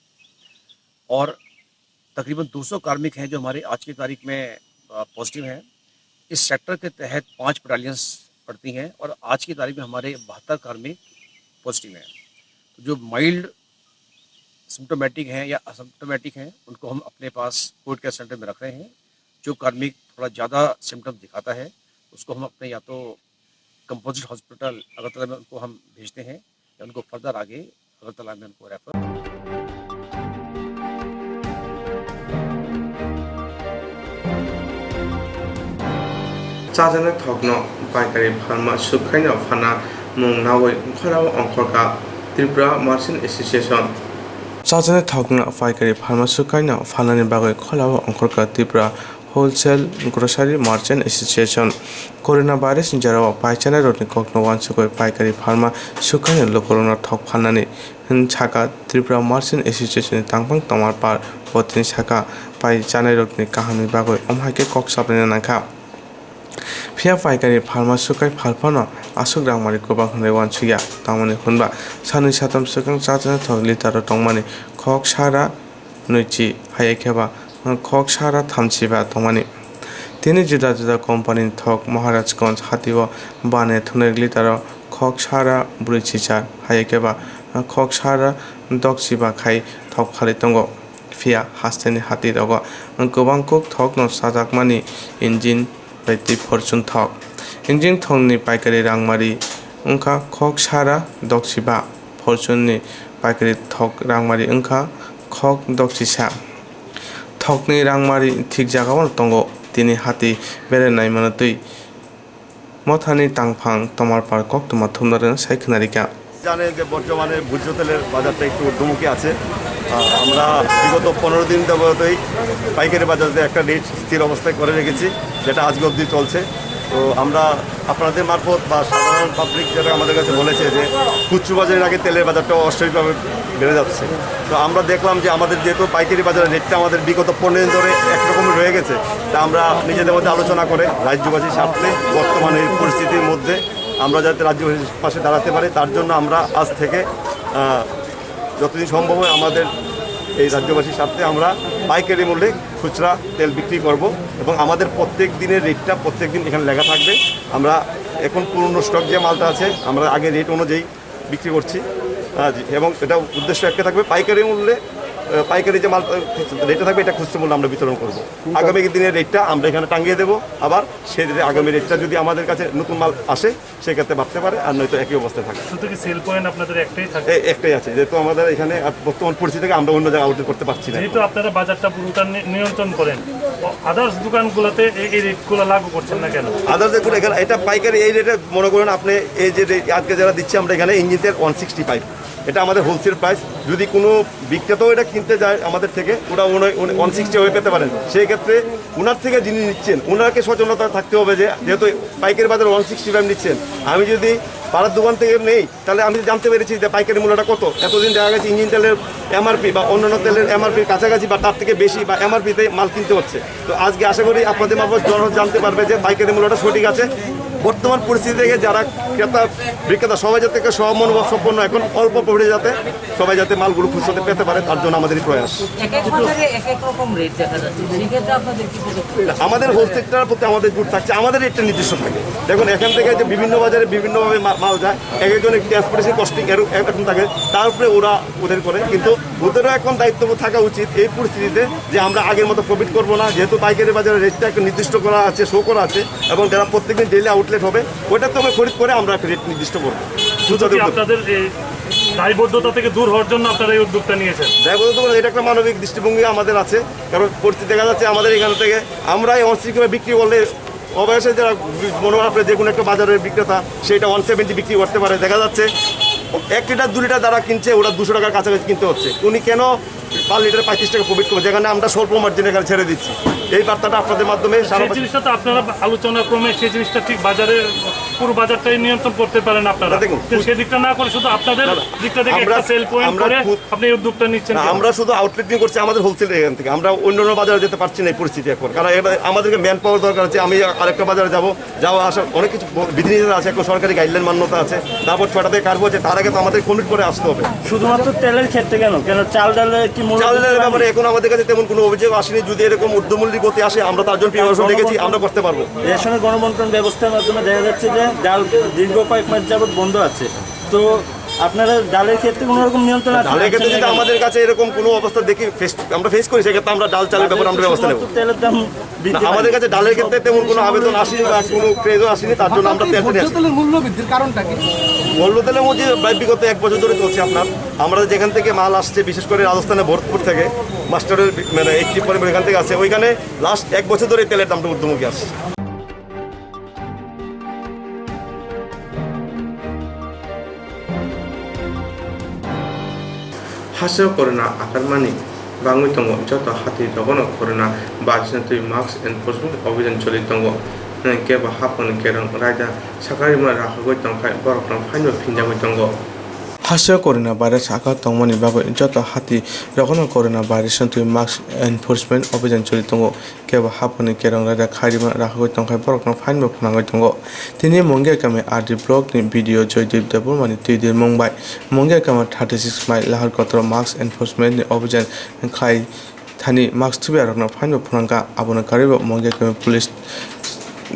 और तकरीबन दो सौ कार्मिक हैं जो हमारे आज की तारीख में, अ, पॉजिटिव हैं। इस सेक्टर के तहत पाँच बटालियंस पड़ती हैं और आज की तारीख में हमारे बहत्तर कार्मिक पॉजिटिव हैं। तो जो माइल्ड सिम्टोमेटिक हैं या असिम्टोमेटिक हैं, उनको हम अपने पास कोविड केयर सेंटर में रख रहे हैं। जो कार्मिक थोड़ा ज़्यादा सिम्टम्स दिखाता है, उसको हम अपने या तो कंपोजिट हॉस्पिटल अगरतला में उनको हम भेजते हैं या उनको फर्दर आगे अगरतला में उनको refer. Chajana thokno paikari phalma sukhaino phana mung nawi khorao ongkhorkha Tripura Merchant Association. Chajana thokno paikari phalma sukhaino phanani bagwi khorao ongkhorkha Tripura Wholesale Grocery Merchant Association. Corona virus ni jorao paichanai rokni kokno uansukwi paikari pharma swkangni lukurokno thok phalnani hwn saka Tripura Merchant Association ni tangphang Tomar Par botini saka paichanai rokni kahamni bagwi omhaikhe kok saplaina nangkha. Phiya paikari pharma swkang phalphano aswk rangmari kwbang hwnwi uansukya, tamoni hwnba sanwi satham swkang chajana thok litero tongmani khok sara nwichi, haiya khe ba khok sara thamchi ba tongmani. Tini juda juda company ni thok Maharajganj hatio bane thungnai litero khok sara brwichi char, haiya khe ba khok sara dokchi ba khai thok phalwi tongo. Phiya hasteni hati rogo kwbang kuk thokno chajakmani engine bai tei Fortune thok. Engine thokni paikari rangmari wngkha khok sara dokchi ba, Fortune ni paikari thok rangmari wngkha khok dokchi sa. Thokni rangmari thik jagao tongo, tini hati berai naimano twi mothani tangphang Tomar Par koktwma thumnarino sai khwnarikha. জানেন যে বর্তমানে ভোজ্য তেলের বাজারটা একটু ঊর্ধ্বমুখী আছে। আহ, আমরা বিগত পনেরো দিন যাবতই পাইকারি বাজারে একটা রেট স্থির অবস্থায় করে রেখেছি, যেটা আজকে অবধি চলছে। তো আমরা আপনাদের মারফত বা সাধারণ পাবলিক যারা আমাদের কাছে বলেছে যে খুচরো বাজারের আগে তেলের বাজারটা অস্বাভাবিকভাবে বেড়ে যাচ্ছে, তো আমরা দেখলাম যে আমাদের যেহেতু পাইকারি বাজারের রেটটা আমাদের বিগত পনেরো দিন ধরে একরকমই রয়ে গেছে, তা আমরা নিজেদের মধ্যে আলোচনা করে রাজ্যবাসীর স্বার্থে বর্তমানে এই পরিস্থিতির মধ্যে আমরা যাতে রাজ্যবাসীর পাশে দাঁড়াতে পারি, তার জন্য আমরা আজ থেকে, আহ, যতদিন সম্ভব হয় আমাদের এই রাজ্যবাসীর স্বার্থে আমরা পাইকারি মূল্যে খুচরা তেল বিক্রি করব এবং আমাদের প্রত্যেক দিনের রেটটা প্রত্যেক দিন এখানে লেখা থাকবে। আমরা এখন পুরনো স্টক যে মালটা আছে, আমরা আগে রেট অনুযায়ী বিক্রি করছি। হ্যাঁ, জি, এবং এটা উদ্দেশ্য একটা থাকবে, পাইকারি মূল্যে, আহ, পাইকারি যে মাল, আহ, রেটে থাকবে, এটা খুচরো মূল্যে আমরা বিতরণ করব। আগামী দিনের রেটটা আমরা এখানে টাঙিয়ে দেবো, আবার সেই রেটে আগামী রেটটা যদি আমাদের কাছে নতুন মাল আসে, সেক্ষেত্রে বাড়তে পারে, আর নয়তো একই অবস্থায় থাকে। শুধু কি সেল পয়েন্ট আপনাদের একটাই থাকে? এ-, একটাই আছে, যেহেতু আমাদের এখানে আর বর্তমান পরিস্থিতি থেকে আমরা অন্য জায়গায় আউটলেট করতে পারছি না। যেহেতু আপনারা বাজারটা পুরোটা নি-, নিয়ন্ত্রণ করেন, আদার্স দোকানগুলোতে এই, এই রেটগুলো লাগু করছেন না কেন? আদার্স দেখুন, এখানে এটা পাইকারি, এই রেটে মনে করুন আপনি এই যে রেট আজকে যারা দিচ্ছি আমরা এখানে ইঞ্জিন তেল ওয়ান সিক্সটি ফাইভ, এটা আমাদের হোলসেল প্রাইস। যদি কোনো বিক্রেতাও এটা কিনতে যায় আমাদের থেকে, ওরা ওয়ান সিক্সটি ফাইভ পেতে পারেন। সেই ক্ষেত্রে ওনার থেকে যিনি নিচ্ছেন, ওনাকে সচেতনতা থাকতে হবে যে যেহেতু পাইকারি বাজারে ওয়ান সিক্সটি ফাইভ নিচ্ছেন, আমি যদি পাড়ার দোকান থেকে নেই, তাহলে আমি জানতে পেরেছি যে পাইকারি মূল্যটা কত। এতদিন দেখা গেছে ইঞ্জিন তেলের এমআরপি বা অন্যান্য তেলের এমআরপির কাছাকাছি বা তার থেকে বেশি বা এমআরপিতে মাল কিনতে হচ্ছে। তো আজকে আশা করি আপনাদের মারফত জনগণ জানতে পারবে যে পাইকারি মূল্যটা সঠিক আছে। বর্তমান পরিস্থিতি থেকে যারা ক্রেতা বিক্রেতা সবাই যাতে একটা সম মনোভাব সম্পন্ন, এখন অল্প প্রফিটে যাতে সবাই যাতে মালগুলো খুচরাতে পেতে পারে, তার জন্য আমাদের এই প্রয়াস। এক এক বাজারে এক এক রকম রেট দেখা যাচ্ছে, সেক্ষেত্রে আপনাদের কি পদক্ষেপ? আমাদের হোলসেল সেক্টরের প্রতি আমাদের জোর থাকছে, আমাদের রেটটা নির্দিষ্ট থাকে। দেখুন, এখান থেকে যে বিভিন্ন বাজারে বিভিন্নভাবে মা-, মাল যায়, এক একজনের ট্রান্সপোর্টেশন কস্টিং এরকম থাকে, তার উপরে ওরা ওদের করে। কিন্তু ওদেরও এখন দায়িত্ব থাকা উচিত এই পরিস্থিতিতে যে আমরা আগের মতো প্রফিট করবো না, যেহেতু পাইকারি বাজারে রেটটা একটা নির্দিষ্ট করা আছে, শো করা আছে, এবং যারা প্রত্যেকদিন ডেইলি আউটলেট হবে, ওইটা তো খরিদ করে আমরা একটা রেট নির্দিষ্ট করবো। শুধু কি আপনাদের এই দায়বদ্ধতা থেকে দূর হওয়ার জন্য আপনারা এই উদ্যোগটা নিয়েছেন? দায়বদ্ধতা বলতে এটা একটা মানবিক দৃষ্টিভঙ্গি আমাদের আছে, কারণ পরিস্থিতি দেখা যাচ্ছে আমাদের এখান থেকে আমরাই অনসিক্রিমে বিক্রি করলে অবশ্যই যারা মনে হয় আপনার যে কোনো একটা বাজারের বিক্রেতা সেটা ওয়ান সেভেন্টি বিক্রি করতে পারে। দেখা যাচ্ছে এক লিটার দু লিটার যারা কিনছে ওরা দুশো টাকার কাছাকাছি কিনতে হচ্ছে, উনি কেন পার লিটারে পঁয়ত্রিশ টাকা প্রফিট করবে, যেখানে আমরা স্বল্প মার্জিনে এখানে ছেড়ে দিচ্ছি। এই বার্তাটা আপনাদের মাধ্যমে সারা সেই জিনিসটা তো আপনারা আলোচনা ক্রমে সেই জিনিসটা ঠিক বাজারে পুরো বাজারটাই নিয়ন্ত্রণ করতে পারেন আপনারা। না, দেখুন, তো খুচ- সেদিকটা না করে শুধু আপনাদের না, না, দিকটা থেকে আমরা, একটা সেল পয়েন্ট আমরা করে খুচ- আপনি এই উদ্যোগটা নিচ্ছেন না, কেন? আমরা শুধু আউটলেট নিয়ে করছি আমাদের হোলসেল এখান থেকে। আমরা অন্য অন্য বাজারে যেতে পারছি না এই পরিস্থিতি এখন, কারণ এটা আমাদেরকে ম্যান পাওয়ার দরকার আছে। আমি আরেকটা বাজারে যাব, যাওয়া আসা অনেক কিছু ব-, বিধিনিষেধ আছে, এখন সরকারি গাইডলাইন মান্যতা আছে, তারপর ছটা থেকে কার্ফু আছে, তার আগে তো আমাদের কমিট করে আসতে হবে। শুধুমাত্র তেলের ক্ষেত্রে কেন? কেন চাল ডালে কি মূল্য চাল ডালের ব্যাপারে এখন আমাদের কাছে তেমন কোনো অভিযোগ আসেনি। যদি এরকম ঊর্ধ্বমূল্য গতি আসে, আমরা তার জন্য প্রিপারেশন রেখেছি, আমরা করতে পারবো। রেশনের গণবন্টন ব্যবস্থার মাধ্যমে দেখা যাচ্ছে যে ডাল দীর্ঘ কয়েক মাস যাবত বন্ধ আছে, তো আপনারা ডালের ক্ষেত্রে কোনো রকম নিয়ন্ত্রণ আছে? ডালের ক্ষেত্রে যদি আমাদের কাছে এরকম কোনো অবস্থা দেখি, ফেস, আমরা ফেস করি, সেক্ষেত্রে আমরা ডাল চালের ব্যাপারে আমরা ব্যবস্থা নেব। শুধুমাত্র তেলের দাম বৃদ্ধি না, পায়। আমাদের কাছে ডালের ক্ষেত্রে তেমন কোনো আবেদন আসেনি বা কোনো ক্রেজও আসেনি, তার জন্য আমরা তেলটা নিয়ে আসি। ভোজ্য তেলের মূল্য বৃদ্ধির কারণটা কি? ভোজ্য তেলের মধ্যে প্রায় বিগত এক বছর ধরে চলছে আপনার। আমরা যেখান থেকে মাল আসছে, বিশেষ করে রাজস্থানের ভরতপুর থেকে, মাস্টারের বি-, মানে একটি পরিবার এখান থেকে আছে, ওইখানে লাস্ট এক বছর ধরে এই তেলের দামটা ঊর্ধ্বমুখী আসছে। Hasteo corona akarmani bangwi tongo. Joto hati rogono corona virus no twi mask enforcement obijan choli tongo. Kebo haphangni kerong raida sakarima rakhogwi tongkhai borokno fine bo phinjagwi tongo. Hasteo corona virus aka tongmani bagwi joto hati rogono corona virus no twi mask enforcement obijan choli tongo. Kebo haphangni kerong raida khairima rakhogwi tongkhai borokno fine bo phnangwi tongo. Tini Mungia kami R D block ni B D O Joydeep Debbarma ni twi dirmung bai Mungia kami thirty six mile lahar kotoro mask enforcement ni obijan khlai thani mask thubiyarokno fine bo phnangkha. Abono karwibo Mungia kami police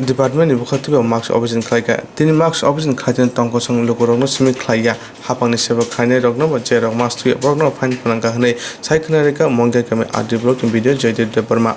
department ni bwkha thubiyao mask obijan khlaikha. Tini mask obijan khlai thani tongkosong lukurokno simi khlaiya. Haphangni seba khlainairokno bo je rok mask thuya borokno fine phnangkha hwnwi sai khna rwkha Mungia kami R D block ni B D O Joydeep Debbarma.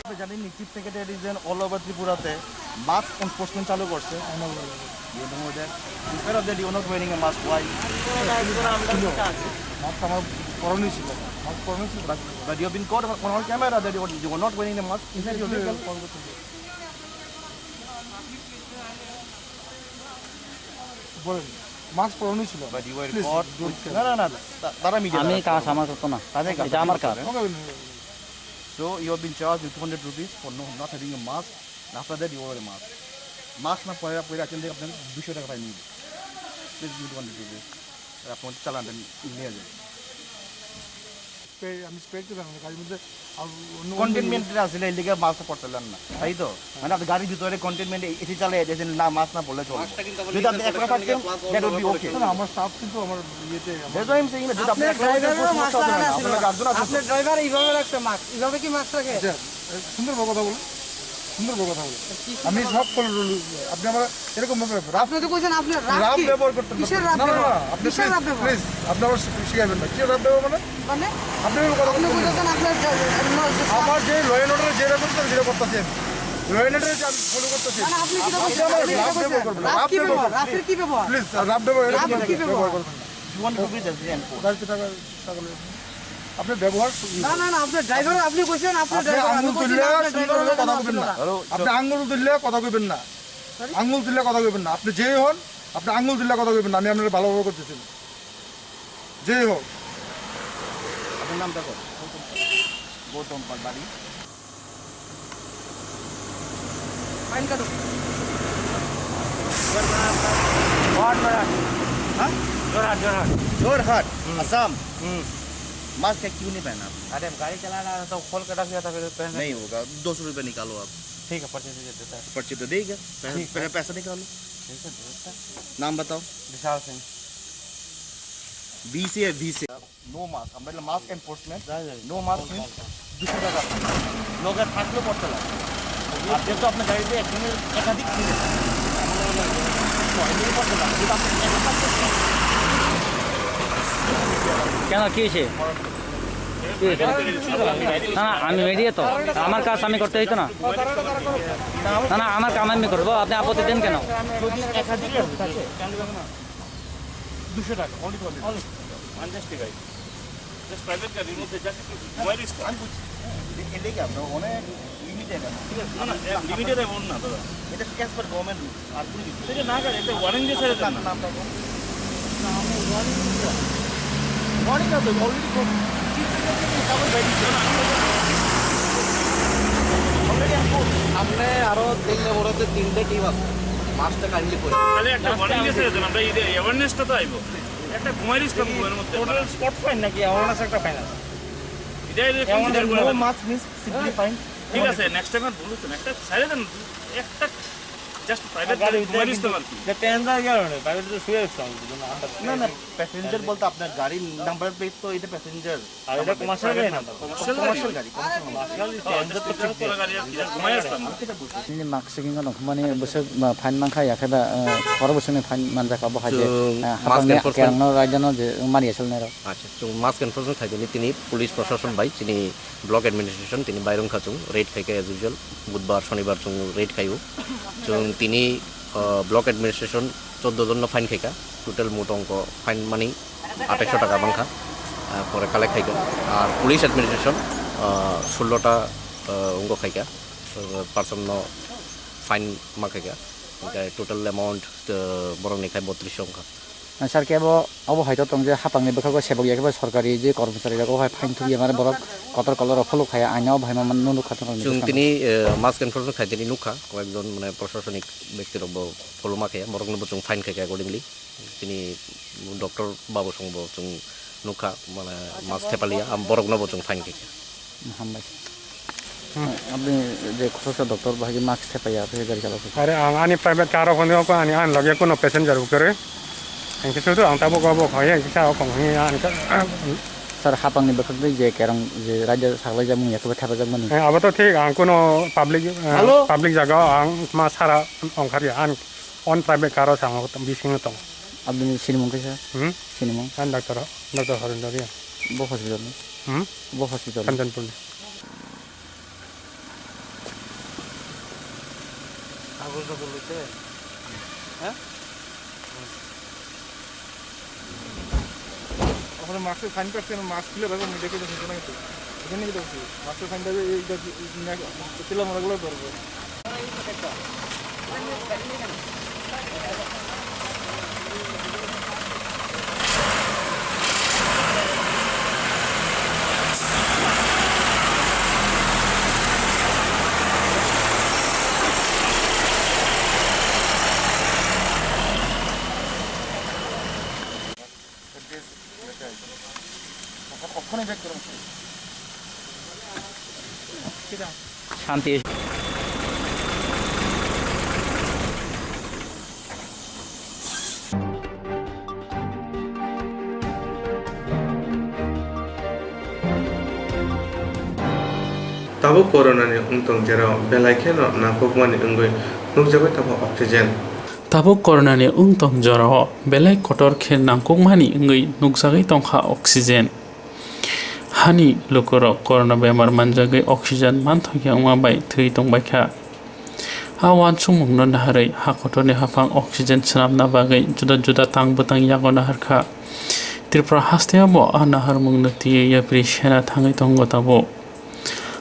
আপনি জানেন নি, chief secretary reason all over ত্রিপুরাতে mask enforcement চালু করছে। You know that? Where are they? You are not wearing a mask. Why? Mask আমার পরনই ছিল, মাস্ক পরনই ছিল। But, but you have been caught on, on camera that you are, you are not wearing a mask. Is that illegal? বলেন, মাস্ক পরনই ছিল। But you were caught with, না, না, না, তা-, তারা মিডিয়া আমি কাজ আমার করতো না। তাদের কাজ এটা আমার কাজ। ওকে, ওকে, ওকে। So you have been charged with two hundred rupees for no, not having a mask. And after that you wore a mask. Mask না পরে, পরে আছেন দেখে আপনাকে দুশো টাকা ফাইন নিবে। Please give two hundred rupees. আর আপনার চালানটা নিয়ে যান। স্প্রে, আমি স্প্রে তো জানি না, গাড়ির মধ্যে আর অন্য, অন্য কন্টেইনমেন্টে আসলে এই লিগে মাস্ক পরছিলেন না, তাই তো? মানে আপনি গাড়ির ভিতরে কন্টেইনমেন্টে এসি চালিয়ে দিয়েছেন, না মাস্ক না পরলে চলবে। মাস্কটা কিন্তু আবার যদি আপনি নিজের একলা প্রোটেকশনের থাকতেন, লিগে class that would be one okay. না, না, আমার স্টাফ কিন্তু আমার ইয়েতে আমার That's why I'm saying that যদি আপনি আপনার একলা থাকতেন, ড্রাইভারও কোনো মাস্ক সমস্যা হতো না, লাগানো ছিল। আপনার গার্জেন আছে। আপনার ড্রাইভার এইভাবে রাখছে মাস্ক, এইভাবে কি মাস্ক রাখে? আচ্ছা, সুন্দর করে কথা বলো। কি সুন্দর আমি কথা? সব ফলো রুল, আপনি আমার এরকম ভাবে রাফ, আপনি তো কইছেন আপনার রাফ রাফ কি? ব্যবহার করতে কিসের পারবেন। রাফ না, না, ব্যবহার? না, আপনি কিসের প্লিজ, রাফ ব্যবহার? প্লিজ, আপনি আমার শিখাইবেন না। কি রাফ ব্যবহার মানে? মানে? আপনি আমার কথা আপনি বলছেন না। কইতেছেন আপনার যে, আমার যে ল অ্যান্ড অর্ডার যে রেকর্ড করতে, সেটা করতেছি আমি। ল অ্যান্ড অর্ডার যে আমি ফলো করতেছি। না, না, আপনি কি আপনি ব্যবহার আমার করছেন? রাফ ব্যবহার করবেন না। রাফ কি ব্যবহার? রাফের কি ব্যবহার? প্লিজ, রাফ ব্যবহার, রাফ এরকম কি ব্যবহার? ব্যবহার করবেন না। You want to be the same. গাড়িতে থাকা ছাগলের। আপনি ব্যবহার সুন্দর। না, না, না, আপনি ড্রাইভার, আপনি কইছেন, আপনি আপনি ড্রাইভার, আমি আঙুল কইছি না, তুললে আপনার সুন্দর ড্রাইভার করে কথা বলবেন না। হ্যালো, আপনি আঙুল তুললে কথা কইবেন না। সরি? আঙুল তুললে কথা কইবেন না। আপনি যেই হন, আপনি আঙুল তুললে কথা কইবেন না। আমি আপনাকে ভালোভাবে করতেছি না। যেই হোক। আপনার নামটা কত? গৌতম পাল, বাড়ি? ফাইন কাটো। जोरहाट, जोरहाट। हाँ? जोरहाट, जोरहाट, हम्म। असम। हम्म। मास्क का क्यों नहीं पहना आप? अरे, हम गाड़ी चला रहा था, तो खोल के रख दिया था, फिर पहन नहीं होगा, दो सौ रुपये निकालो आप। ठीक है, पर्ची दे देता है। पर्ची तो देगा, पह-, ठीक है। पहले पैसा निकालो। ठीक है, दे देता है। नाम बताओ। विशाल सिंह। बी से है, बी से। नो मास्क, আমরা হলো mask enforcement. No mask means দুশো টাকা। লগে থাকলেও পড়তে লাগে। আর যেহেতু আপনার গাড়িতে একজনের একাধিক ছিল, ছয় দিন পড়তে লাগে। যদি আপনি একা থাকতেন, কেন, কি হয়েছে? কি হয়েছে? না, না, আমি মিডিয়া তো, আমার কাজ আমি করতে হইতো না। না, না, আমার কাম আমি করবো, আপনি আপত্তি দেন কেন? যদি একাধিক থাকে, দুশো টাকা, অনলি টু হান্ড্রেড। পঞ্চাশ টাকায়। জাস্ট প্রাইভেট গাড়ির মধ্যে জাস্ট একটু ঘুমাই রিস্ক। আমি বুঝছি। এ-, এর লেগে আমরা অনেক লিমিটেড এখন। ঠিক আছে, না, না, এ, লিমিটেড এমন না, দাদা। এটা ঠিক আছে, বাট গভর্নমেন্ট রুলস। আর কোনো কিছু। এটা না, গাড়ি, একটা ওয়ার্নিং দিয়ে ছেড়ে দেন না। নামটা বল। না, আমার ওয়ার্নিং দিতে হবে। ওয়ার্নিং না তো, অলরেডি কো-, চিফ সেক্রেটারি কাগজ বাইরে দিচ্ছে। না, না, না, না। অলরেডি আমি করছি। সামনে আরো তিন নম্বরে তিনটে টিম আছে। মাস্কটা কাইন্ডলি করে। তাহলে একটা ওয়ার্নিং দিয়ে ছেড়ে দেন, আমরা এই যে অ্যাওয়ারনেসটা তো আইবো। একটা ঘুমাই রিস্ক ঘুমের মধ্যে। টোটাল স্পট ফাইন নাকি অ্যাওয়ারনেস একটা ফাইন আছে? এটা, এটা অ্যাওয়ারনেস, কনসিডার করে নো না। Mask means simply fine. ঠিক আছে, নেক্সট টাইম আর বলুন তো, একটা ছেড়ে দেন, একটা প্রাইভেট গাড়ি ঘুমাই দিস তো আর কি। যে প্যাসেঞ্জার গেল না, প্রাইভেট তো শুয়ে আসতাম। না, না, প্যাসেঞ্জার বলতে আপনার গাড়ির নাম্বার প্লেট তো এটা প্যাসেঞ্জার। আর এটা কমার্শিয়াল গাড়ি না? কমার্শিয়াল গাড়ি। কমার্শিয়াল গাড়ি, কমার্শিয়াল গাড়ি। প্যাসেঞ্জার তো ঠিক আছে। Ini mak siging no mani bwswk, uh, fine mankha ya khe ba, uh, khoro bwswkni fine manjak abo hai je, chwng uh, mask hapangni enforcement kerangno raida no je mani asil nero. Acha, chwng mask enforcement khai tini, tini police proshashan bai chini block administration tini bai rwngkha chwng raid khai kha as usual, budbar, shonibar chwng raid khai o. Chwng tini, uh, block administration choddo jon no fine khai kha, total mot ongko fine mani athaish taka mankha, uh, pore collect khai kha. Ar police administration, uh, sullo ta, uh, wngkha khai kha, uh, person no fine ma khai kha. Hingke total amount, uh, borok ni khai botris wngkha. Sir, kebo obo hai to tong je hapang ni bwkhago sebok ya khe ba sorkari je kormochari rok o hai fine thupya mane borok kotor kolor rok folok khaya aina o bahai ma nukha tong. Chwng tini, uh, mask enforcement khai tini nukha, koyekjon mane proshashanik bekti rok bo foloma khaya, borok no bo chwng fine khai kha accordingly. Tini doctor babu song bo chwng nukha, mane mask thepaliya, am borok no bo chwng fine khai kha. Hambai. Hmm. Apni je khoroksa doctor bahai mask thepaiya, apni gari chalok. Are ang ani private car o phone ko ani, ani loge kuno passenger bo kwrwi. Ang khe sudu ang tabuk obo khoi ang kisa o kong hi ani ka. Sir, hapang ni bwkhak twi je kerong je raida saklai jak mung ya khe thepajak mani. Eh, abo to thik, ang kuno public, eh, Hello? Public jaga o ang ma sara ongkharya ani on private car o sang bisingo tong. Aboni sinimung kisa? Hmm? Sinimung? An doctor, doctor Horindo Riya. Bo hospital ni? Hmm? Bo hospital ni? Kanchanpur ni. Kagoj rok loi te? Ha? Okhone mask khan kaise, mask khule bhai, mui dekhe dekhe jana gitu. Ekhane gitu, mask khan dabe ei da, tila mora gulo dorbo. Shanti. Tabuk corona ni wngtong jerao belai kheno nangkukmani wngwi nukjagwi tongo oxygen. Tabuk corona ni wngtong jorao belai kotor khe nangkukmani wngwi nukjagwi tongkha oxygen. Hani lukurok corona bemar manjagwi oxygen manthokya wngma bai thwi tongbaikha. A uansukmungno naharwi ha kotorni haphang oxygen swnamna bagwi juda juda tang bwtang yago naharkha. Tripura hasteo bo a naharmungno twiwi yapri sena thangwi tongo tabuk.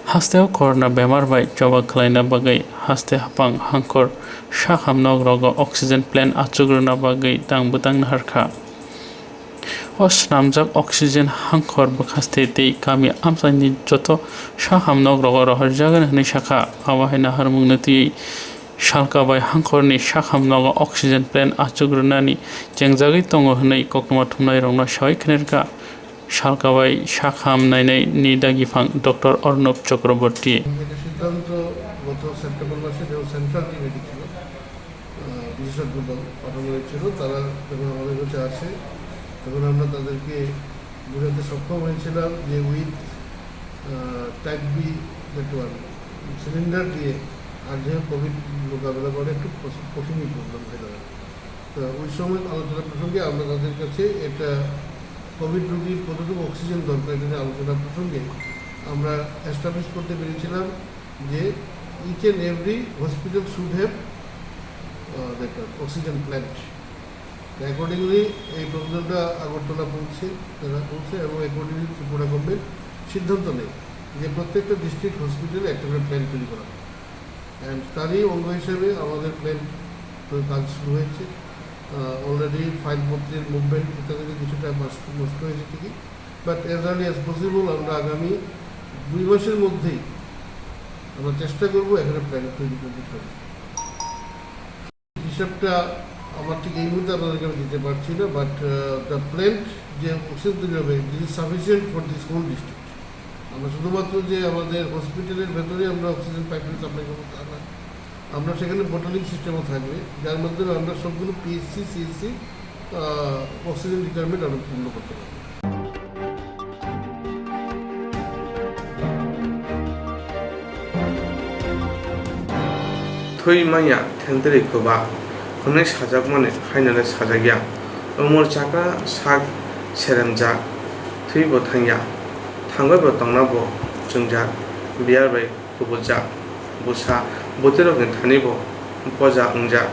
Hasteo corona bemar bai choba khwlaina bagwi haste haphang hangkhor sak ham nok rogo oxygen plant achuk rwna bagwi tang bwtang naharkha. O swnamjak oxygen hangkhor bwkhaste tei kami amchaini joto sak ham nok rogo rohorjagani hwnwi sakha. Abo hai naharmungno twiwi salka bai hangkhorni sak ham nogo oxygen plant achuk rwnani chengjagwi tongo hwnwi koktwma thumnairokno sawi khwnarkha. Salka bai sak ham nainai ni dagiphang Doctor Arnab Chakraborty. এটা সিদ্ধান্ত গত সেপ্টেম্বর মাসে যখন সেন্ট্রাল টিমে দিচ্ছিল, আহ, বিশেষজ্ঞ দল পাঠানো হয়েছিল, তারা যখন আমাদের কাছে আসে, তখন আমরা তাদেরকে বোঝাতে সক্ষম হয়েছিলাম যে with, ah, type B, that one, cylinder দিয়ে আর যে কোভিড মোকাবেলা করা একটু কঠিন-, কঠিনই প্রবলেম হয়ে দাঁড়ায়। তো ওই সময় আলোচনা প্রসঙ্গে আমরা তাদের কাছে এটা কোভিড রোগীর কতটুকু অক্সিজেন দরকার, এটা নিয়ে আলোচনা প্রসঙ্গে আমরা এস্টাবলিশ করতে পেরেছিলাম যে each and every hospital should have, uh, that oxygen plant. তো অ্যাকর্ডিংলি এই প্রপোজালটা আগরতলা পৌঁছে, তারা পৌঁছে এবং অ্যাকর্ডিংলি ত্রিপুরা গভর্নমেন্ট সিদ্ধান্ত নেয় যে প্রত্যেকটা ডিস্ট্রিক্ট হসপিটালে একটা করে প্ল্যান্ট তৈরি করা হবে। অ্যান্ড তারই অঙ্গ হিসেবে আমাদের প্ল্যান্ট কাজ শুরু হয়েছে। আহ, অলরেডি ফাইলপত্রের মুভমেন্ট ইত্যাদিতে কিছুটা নষ্ট, নষ্ট হয়েছে ঠিকই, but as early as possible আমরা আগামী দুই মাসের মধ্যেই আমরা চেষ্টা করবো এখানে প্ল্যান্ট তৈরি কমপ্লিট হবে। হিসাবটা আমার ঠিক এই মুহূর্তে আপনাদেরকে আমি দিতে পারছি না, বাট, আহ, দ্য প্ল্যান্ট যে অক্সিজেন তৈরি হবে, this is sufficient for this whole district. আমরা শুধুমাত্র যে আমাদের হসপিটালের ভেতরে আমরা অক্সিজেন পাইপলাইন সাপ্লাই করবো তা না, আমরা সেখানে বোটলিং সিস্টেমও থাকবে, যার মাধ্যমে আমরা সবগুলো পিএইচসি, সিএইচসি, আহ, অক্সিজেন রিকোয়ারমেন্ট আমরা পূর্ণ করতে পারবো। Thwi manya thentwrwi kwba hwnwi sajakmani hainole sajakya. Umor chakra sak seremjak, thwibo thangya, thangwibo tongnabo chwngjak, biyar bai kubuljak, bwsa bwtwirokni thanibo poja wngjak.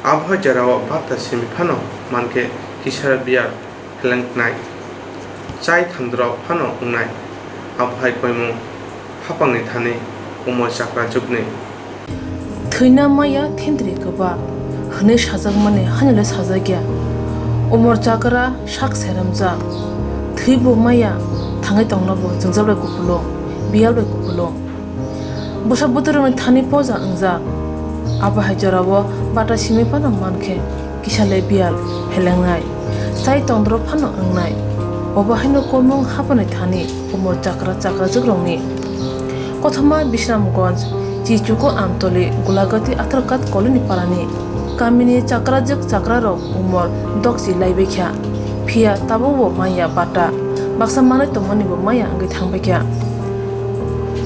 Abohai jorao bata simi phano mankhe kisara biyar helengnai, chai thandrok phano wngnai. Abohai koimung hapangni thani umor chakra jukni. Thwina maya thentwrwi kwba hwnwi sajakmani hainole sajakya. Umor chakra sak seremjak, thwibo maya thangwi tongnobo jwngjal bai kupulung, biyal bai kupulung. Bwsa bwtwirokni thani poja wngjak. Abohai jorao bata simi phano mankhe kisa le biyal helengnai, chai tongdorok phano wngnai. Obo haino koimung hapani thani umor chakra chakrajukrokni. Kothoma Bisramganj, Chichuku Amtoli, Gulagati Atharkat Colony parani kamini chakrajwk chakrarok umor dokchi laibaikha, phiya tabukbo manya bata, baksa manwi tongmanibo maya wngwi thangbaikha.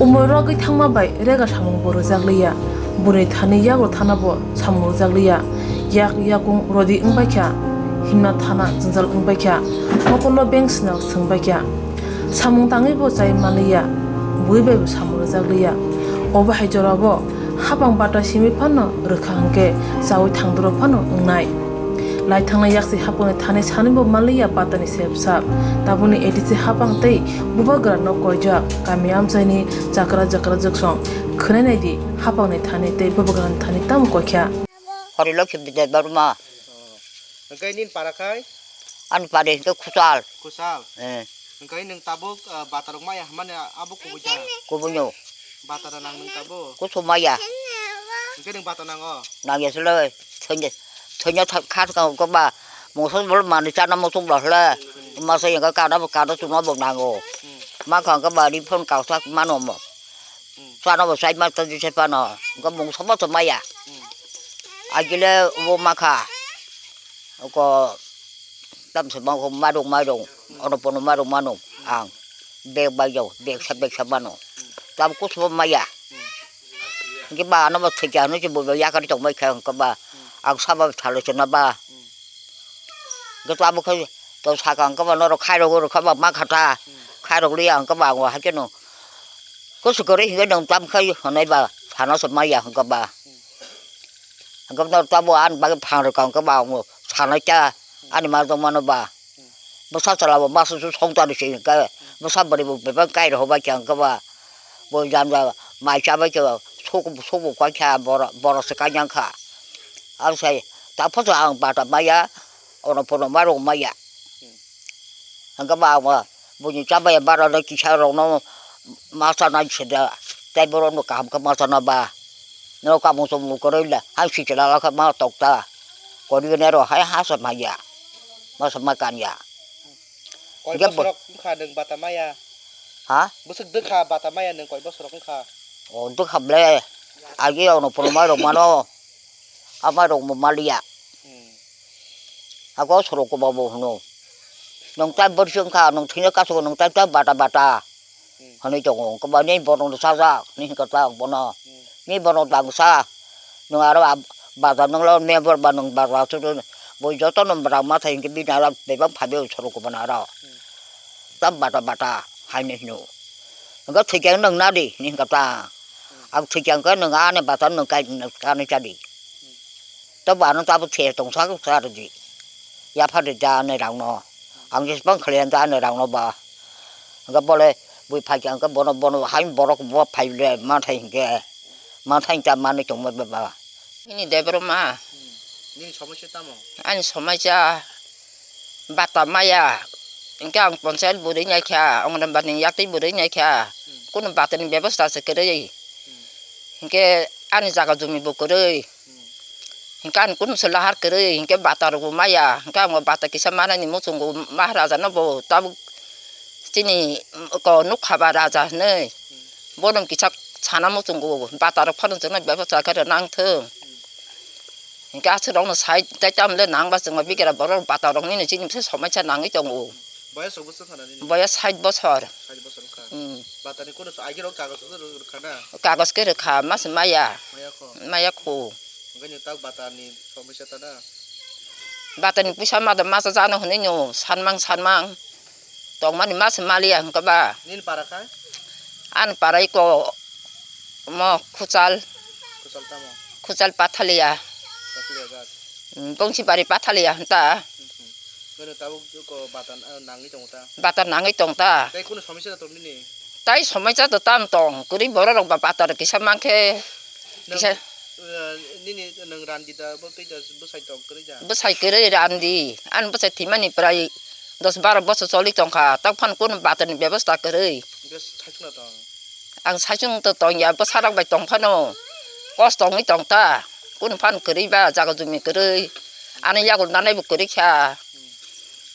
Umor rogwi thangma bai rega samungbo rwjakliya, bwrwi thani yago thanabo samung rwjakliya, yak yakung rodi wngbaikha, himna thana jwngjal wngbaikha, mokolno beng swnal swngbaikha. Samung tangwi bo chai manliya, bui bai bo samung rwjakliya. Obo hai jorao hapang bata simi phano rwkha hwnkhe chaui thangdoro phano wngnai. Lai thangnai yaksi hapangni thani sani bo manliya batani sep sap. Tabukni A D C hapang tei bubagra no koijak kami amchaini chakra jakra jwksong khwnai naidi hapangni thani tei bubagrani thani tamo koikha. Hori Lokhi Bidya Barma. Hwnkhe nini para khai? Ani para hwnkhe Khusal. Khusal? Eh. Hwnkhe nwng tabuk, ah, batarok maya hwnmani abo kubui da? Kubui no. Batara nang nwng tabuk? Kusu maya. Hwnkhe nwng bata nango? Nangya silo, thwnya, thwnya tha-, kha kha ba, mungsa bol mani chana muchung bol hwle. Masa yang ka kana, kana chuna bo nango. Hmm. Ma kha ka ba ri phone ka sa mano mo. Hmm. Chana bo sai ma ta di sai pano. Ka mungsa bo to maya. Hmm. Agile bo ma kha. Ko tamsa bang ko marung marung, ono pono marung manung ang bag bai jao, bag sa bag sa mano. Tam kusu maya. Hingke ba ano ba thwikya hwnwi se bo yakari tongbai kha hwnkhe ba ang sabo thalo chwna ba. Hwnkhe tabuk khe to saka hwnkhe ba norok khairogwi rwkha ba ma kha ta, khairok liya hwnkhe ba ang hakhe no kusu kwrwi hwnkhe nwng tam khai hwnwi ba sana se maya hwnkhe ba. Hwnkhe no tabo ani bagwi phang rwkha hwnkhe ba ang sanai ta ani ma tongmano ba. Bwsa chwla bo masa su songtani se hwnkhe bwsa bwrwi bo bebak kai rw bai kha hwnkhe ba. Bo janja mai chabai khe suk suk bo kai kha borok borok se kai yang kha. Abo sai ta photo ang bata maya ono pono ma rw maya. Hwnkhe ba ang buini chabai bara no kisa rok no ma chanai se da tei borok no kaham khe ma chana ba. Norok kamung chumung kwrwi le, hai sitila lakha ma tokta. Kori gwnaro hai hasa maya. Masa ma kanya. Koi hingke bo- bosorok wngkha nwng bata maya? Ha? Bwswk dwkha bata maya nwng koi bosorok wngkha? O dwkha ble. Agi ono phuru mai rok mano. A mai rok mo maliya. Hmm. Ako sorok ko babu hwno. Nwng tai borsi wngkha, nwng thwino kasu nwng tai tai bata bata. Hmm. Hwnwi tongo. Hwnkhe ba ni borokno sajak, ni hwnkha ta bono. Hmm. Ni borok dangsa, nwng aro ab-, bazar nanglo member ba nwng bazar aswk bo jotono rang ma thai hwnkhe bini aro bebak phaibai sorok bono aro. Hmm. Ta bata bata haino hino. Hwnkhe thwikhe nwng nadi, ni hwnkha ta. Hmm. Ang thwikhe hwnkhe nwng ani bazar nwng kai nwng kanwi chadi. Hmm. Tei bo ano tabuk se tongsa sa rwdi. Yapha rwdi ani rangno. Ang jesbang khlai ang ani rangno ba. Hwnkhe bole bui phaikha hwnkhe bono, bono hai borok bo phai le manthai hwnkhe. Manthai ta manwi tongma ba. Nini Debbarma. Hmm. Nini somosya tamo? Ani somosya bata maya. Hwnkhe ang ponchayat bwrwi naikha, Anganwadi ni yaktwi bwrwi naikha. Hmm. Kunu batani bebosta se kwrwi. Hmm. Hwnkhe ani jaga jumi bo kwrwi. Hmm. Hwnkhe ani kunu se lahar kwrwi, hwnkhe bata rok bo maya, hwnkhe ang bata kisa manani muchungo Maharaja no bo tabuk chini ko nukha ba raja hinwi. Hmm. Bono kisa sana muchungo, bata rok phano chwngno bebak chakhe rw nang thung. Hinkhe aswk rokno sai tei tamle nang ba chwngno bikira borok bata rok nini chini bwsai somaisa nangwi tongo. Boyas rok bwswk khana nini? Boyas sait bosor. Sait bosor wngkha. Hmm. Bata ni kono so agi rok kagoj rok rwkha na? Kagoj khe rwkha, mas maya. Maya kho? Maya kho. Hinkhe ni tak bata ni somaisa ta na? Bata ni puisa ma da masa jano hwnwi no sanmang sanmang. Tongmani ma se maliya hwnkhe ba. Nini para kha? Ani para iko mo Khuchal. Khuchal tamo? Khuchal Pathalia. Pathalia gat. Mm, Bongsibari Pathalia hwnta. Mhm. Bono tabuk ko bata, ah, nangwi tongo ta? Bata nangwi tong ta. Tai kunu somaisa da tong nini? Tai somaisa da tam tong. Kwrwi borok rok ba bata rok kisa mankhe. Nang, kisa eh, nini nang randi da bo twi da bwsai tong kwrwi da? Bwsai kwrwi randi. Ani bwsai thwimani prai dos baro bosor choli tongkha, tak phano kunu batani bebosta kwrwi. Hwnkhe saichung da tong? Ang saichung to tongya, bwsarok bai tong phano kosto wngwi tong ta, kunu phano kwrwi ba, jaga jumi kwrwi, ani yago nanaibo kwrwi kha,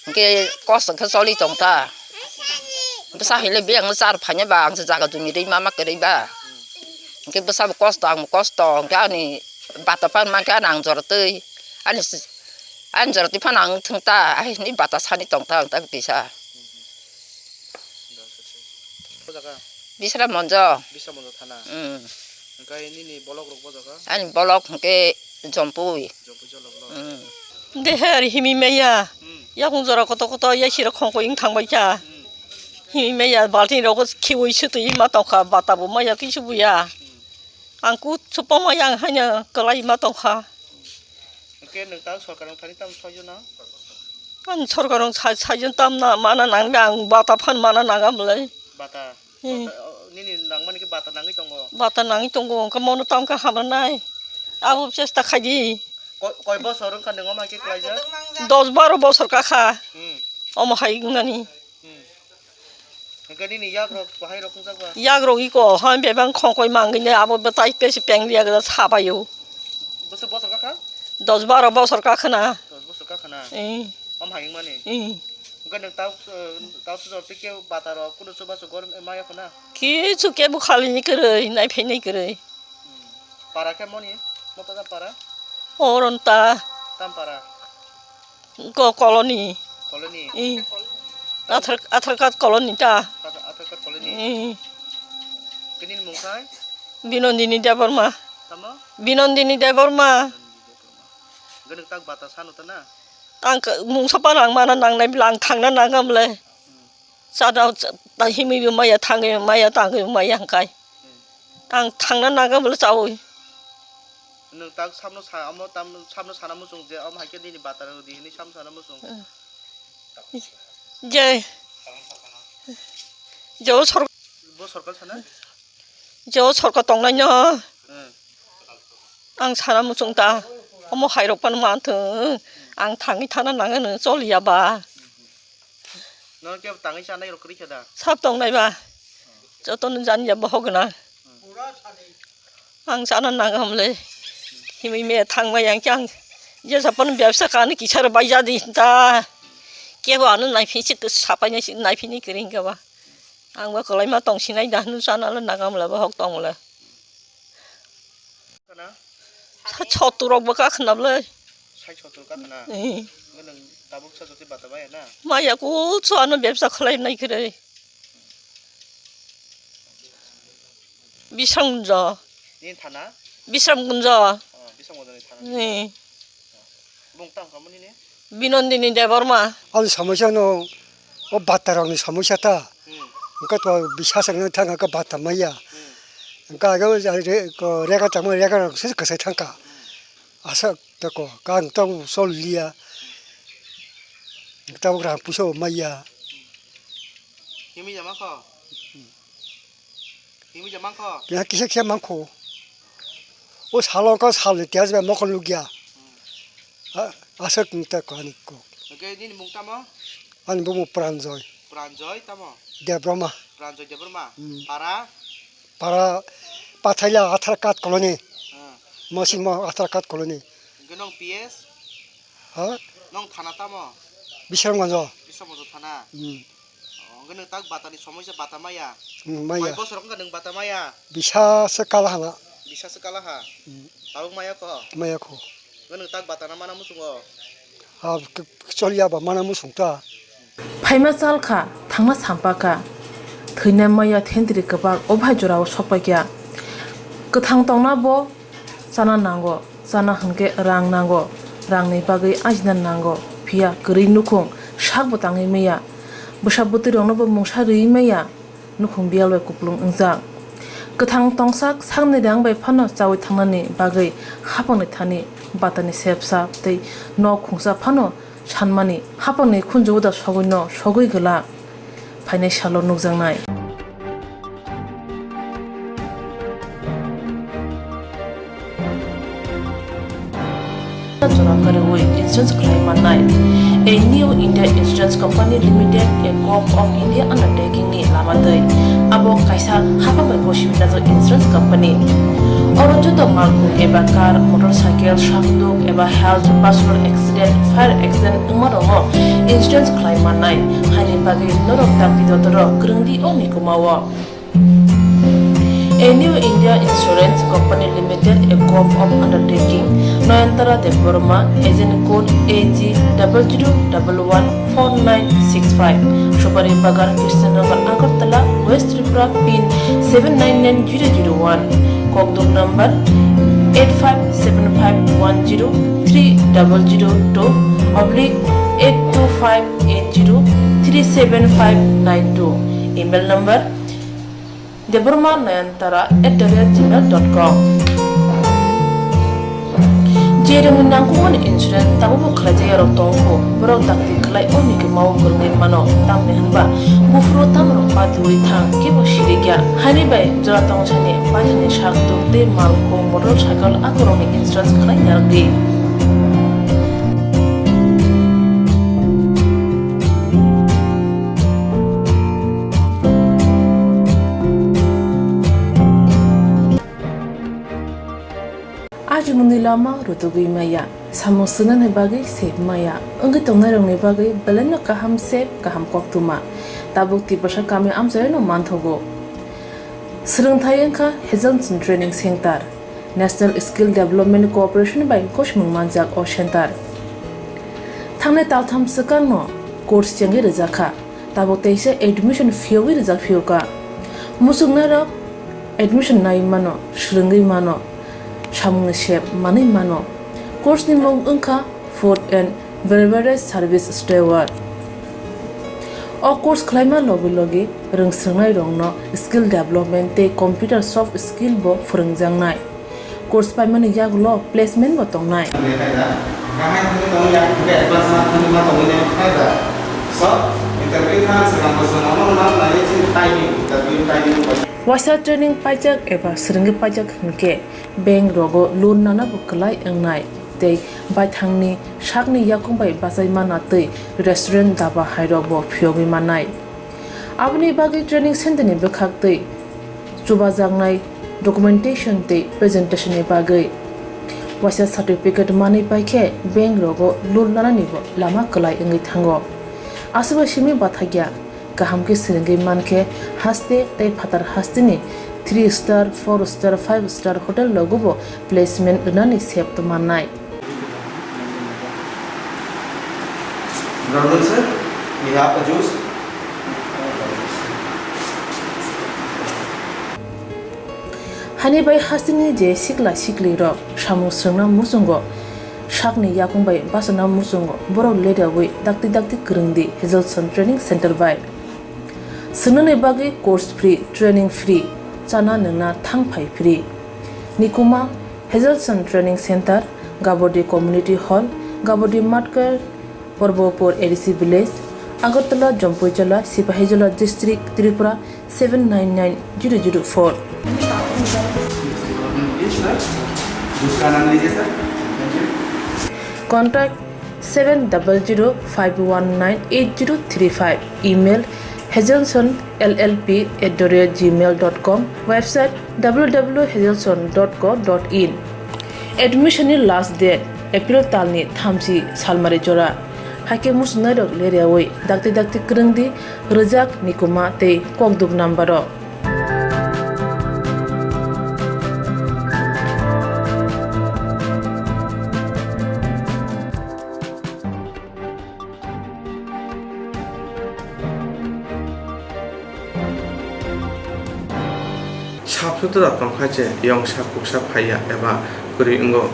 hwnkhe kosto khe choli tong ta. Bwsa hai le biyang char phaina ba, ang se jaga jumi rwi ma ma kwrwi ba, hwnkhe bwsabo kosto, angbo kosto, hwnkhe ani bata phano mankhe ani ang jora twi. Ani s-, ani jora twi phano ang thung ta, ai ni bata sani tong ta ang ta kisa. Ko jaga? Bisra Monjo. Bisra Monjo thana. Mm. Hwnkhe nini bolok rok bo jaga? Ani bolok hwnkhe Jompui. Jompui jolok lo. Mm. Deher himi maya. Mm. Yakung jora koto koto ya sira khongkoi wng thangbai kha. Mm. Himi maya balting rok khiui sutui ma tongkha, bata bo maya kisu buya. Mm. Ang kut supoma yang haino kwlai ma tongkha. Hwnkhe nwng ta sorkar rok thani tamo saijakna? Ang sorkar rok sai-, saijakna tamna mana nangli ang bata phan mana nangya bwlai. Bata? Hmm. Bata, o, nini nangmani khe bata nangwi tongo? Bata nangwi tongo, hwnkhe mono tamkhe hamrwnai. Abo chesta khaidi. Ko-, koi bosor wngkha nwng omo hai khe kwlaijak? Dos baro bosor kakha. Hmm. Omo hai wngnani. Hmm. Hwnkhe nini yak rok bahai rok wngjakba? Yak rok iko, hwn bebak khongkoi mangwini abo bwtai pesi peng liya gada sabaio. Bwswk bosor kakha? Dos baro bosor kakhwna. Dos bosor kakhwna? Eh. Om hai wngmani? Eh. Hwnkhe nwng tau, eh, tau sujor tei kebo bata rok kunu chubachu gor maya khwna? Kichu kebo khalini kwrwi, naiphainai kwrwi. Hmm. Para khe moni? Mota da para? Oronta. Tam para? Ko colony. Colony? Eh. Athar, Athar card colony ta. Athar, Athar card colony? Eh. Kini mung khai? Binondini Debbarma. Tamo? Binondini Debbarma. Gwnang tak bata sanu ta na? Ang mungsa pa rang mana nangnai bwla ang thangna nangam le. Hmm. Chana, ta himwi bo maya, thangwi bo maya, tangwi bo maya hwnkhe. Hmm. Ang thangna nangam le chaui. Nwng tak samno sa, omo tam, samno sana muchung je, omo hai khe nini bata rw di hwnwi samno sana muchung. Hmm. Je, je o sor-, bo sorkar sana? Je o sorkar tongnai no. Hmm. Ang sana muchung ta, omo hai rok phano manthung, ang thangwi thana nangano choliya ba. Nono kebo tangwi chanai rok kwrwi khe da? Sab tongnai ba, jotono jani ya bohok gwnang. Ang chana nangam le, himwi me thangbai ang khe ang jesa phano bebsa kani kisa rw bai jadi ta, kebo ano naiphi se sapai nai, naiphi ni kwrwi hwnkhe ba. Ang bo kwlai ma tong sinai da hwnwi chana le nangam le bohok tong le. Sa chotto rok bo kakhwna bwle. Sai chotto kakhwna? Eh. Nwng tabuk sa jotoi bata maya na? Maya kuchu ano bebsa khlai nai khe. Bisramgunjo. Nini thana? Bisramgunjo. Oh, Bisramgunjo ni thana. Eh. Bung tamo kamo nini? Binondini Debbarma. Ani samosya no o bata rok ni samosya ta. Hmm. Hwnkhe to bisas rok no thang khe bata maya. Hmm. Hwnkhe age o re-, ko rega tamo rega rok se kwsai thang kha. Hmm. Aswk toko kang tabuk chol liya. Tabuk rang puisa bo maya. Himwi ya mankho? Himwi ya mankho? Kisa kisa mankho. O salo kho salni tiyas bai mokol nukya. Hmm. A-, aswk toko ani kok. Hwnkhe nini mung tamo? Ani bumung Pranjoy. Pranjoy tamo? Debbarma. Pranjoy Debbarma. Hmm. Para? Para Pathaila Athar Card Colony. Hmm. Mosimo Athar Card Colony. Hwnkhe nong P S? Ha? Nong thana tamo? Bisramganjo. Bisramganjo thana? Hmm. Oh, Nwng tak bata ni somoi se bata maya. Hmm, maya. Koi bosor wngkha nwng bata maya? Bisa se kala hala. Bisa se kala ha? Hmm. Tabuk maya ko? Maya ko. Nwng tak bata na mana musungo? Ha, k-, k-, choliya ba mana musung ta. Phaima chal kha, thangna sampa kha. Thwinai maya thentri kwbak o bahai jorao sokpai kha. Kwthang tongna bo chana nango, chana hwnkhe rang nango, rangni bagwi ajina nango, phiya kwrwi nukhung sakbo tangwi maya. Bwsa bwtwi rokno bo mungsa rwi maya, nukhung biyal bai kupulung wngjak. Kwthang tongsak sakni rang bai phano chawi thangnani bagwi hapangni thani batani sepsa tei nok khungsa phano sanmani hapangni khunju uda sogwino sogwi gwlak phainai salo nukjaknai. Jora kwrwi insurance khlai mannai. A New India Insurance Company Limited, a Gov of India undertaking ni lama twi. Abo kaisa hapang bai bo simi najak insurance company. Oro joto malkhung eba car, motorcycle, sakduk eba health, personal accident, fire accident wngma rokno insurance khlai mannai. Haini bagwi norok dakti dotoro kwrwngdi o mikuma o. A New India Insurance Company Limited, a Gov of undertaking, Nayantara Debbarma, agent code A G double zero double one four nine six five, Supari Bagan, Krishnanagar, Agartala, West Tripura, pin seven nine nine zero zero one, kokduk number eight five seven five one zero three double zero two oblique eight two five eight zero three seven five nine two, email number debbarma nayantara at the rate gmail dot com. Je rwngni nangkukmani insurance tabukbo khlaijak yarok tongkho, borok dakti khlai o mikuma o kwrwngwi mano, tamni hwnba buphuru tamrok patiwi thang kebo sirikya. Haini bai jora tongsani baithangni sak tuk tei malkhung, motorcycle akorokni insurance khlai narwkdi. Ajimungni lama rutugwi maya, samung swngnani bagwi sep maya, wngwi tongnairokni bagwi belaino kaham sep, kaham koktwma. Tabuk Tiprasa kami amchaino manthogo. Swrwngthai wngkha Hazelson Training Center, National Skill Development Corporation bai kochmung manjak o center. Thangnai taltham swkangno course chengwi rwjakha. Tabuk teisa admission phiyogwi rijak phiyokha. Muchungnairok admission nai mano, swrwngwi mano, samungni sep manwi mano. Course ni mung wngkha Food and Beverage Service Steward. O course khlaima logi logi rwngswrwngnairokno skill development tei computer soft skill bo phwrwngjaknai. Course paimani yagulo placement bo tongnai. Waisa training paijak eba swrwngwi paijak hwnkhe bank rogo loan nana bo kwlai wngnai tei baithangni sakni yakung bai bachai mana tei restaurant daba hai rok bo phiyogwi mannai. Aboni bagwi training center ni bwkhak tei chubajaknai documentation tei presentation ni bagwi waisa certificate manwi pai khe bank rogo loan nanani bo lama kwlai wngwi thango. Aswk bai simi bathakya kaham khe swrwngwi mankhe haste tei phatar hasteni three star, four star, five star hotel rogo bo placement rwnani sep mannai. Brother sir, we have a juice. Hani bai hasteni je sikla sikli rok samung swrwngna muchungo sakni yakung bai bachana muchungo borok ledawi dakti dakti kwrwngdi Hazelson Training Center bai. Swngnani bagwi course free, training free, chana nwngna thang phai free. Nikuma Hazelson Training Center, Gabodi Community Hall, Gabodi Matkar, Porbopur A D C Village, Agartala, Jampuijala, Sipahijola District, Tripura seven nine nine zero zero four. Contact seven double zero five one nine eight zero three five. Email hazelson L L P at the rate gmail dot com. Website W W W hazelson dot co dot in. Admission ni last date April talni thamchi salmari jora. Hakhe muchungnairok leriawi dakti dakti kwrwngdi rwjak, mikuma tei kokduk number-o. Sap sutra tongkha je yongsa kuksa phaiya eba kwrwi wngo.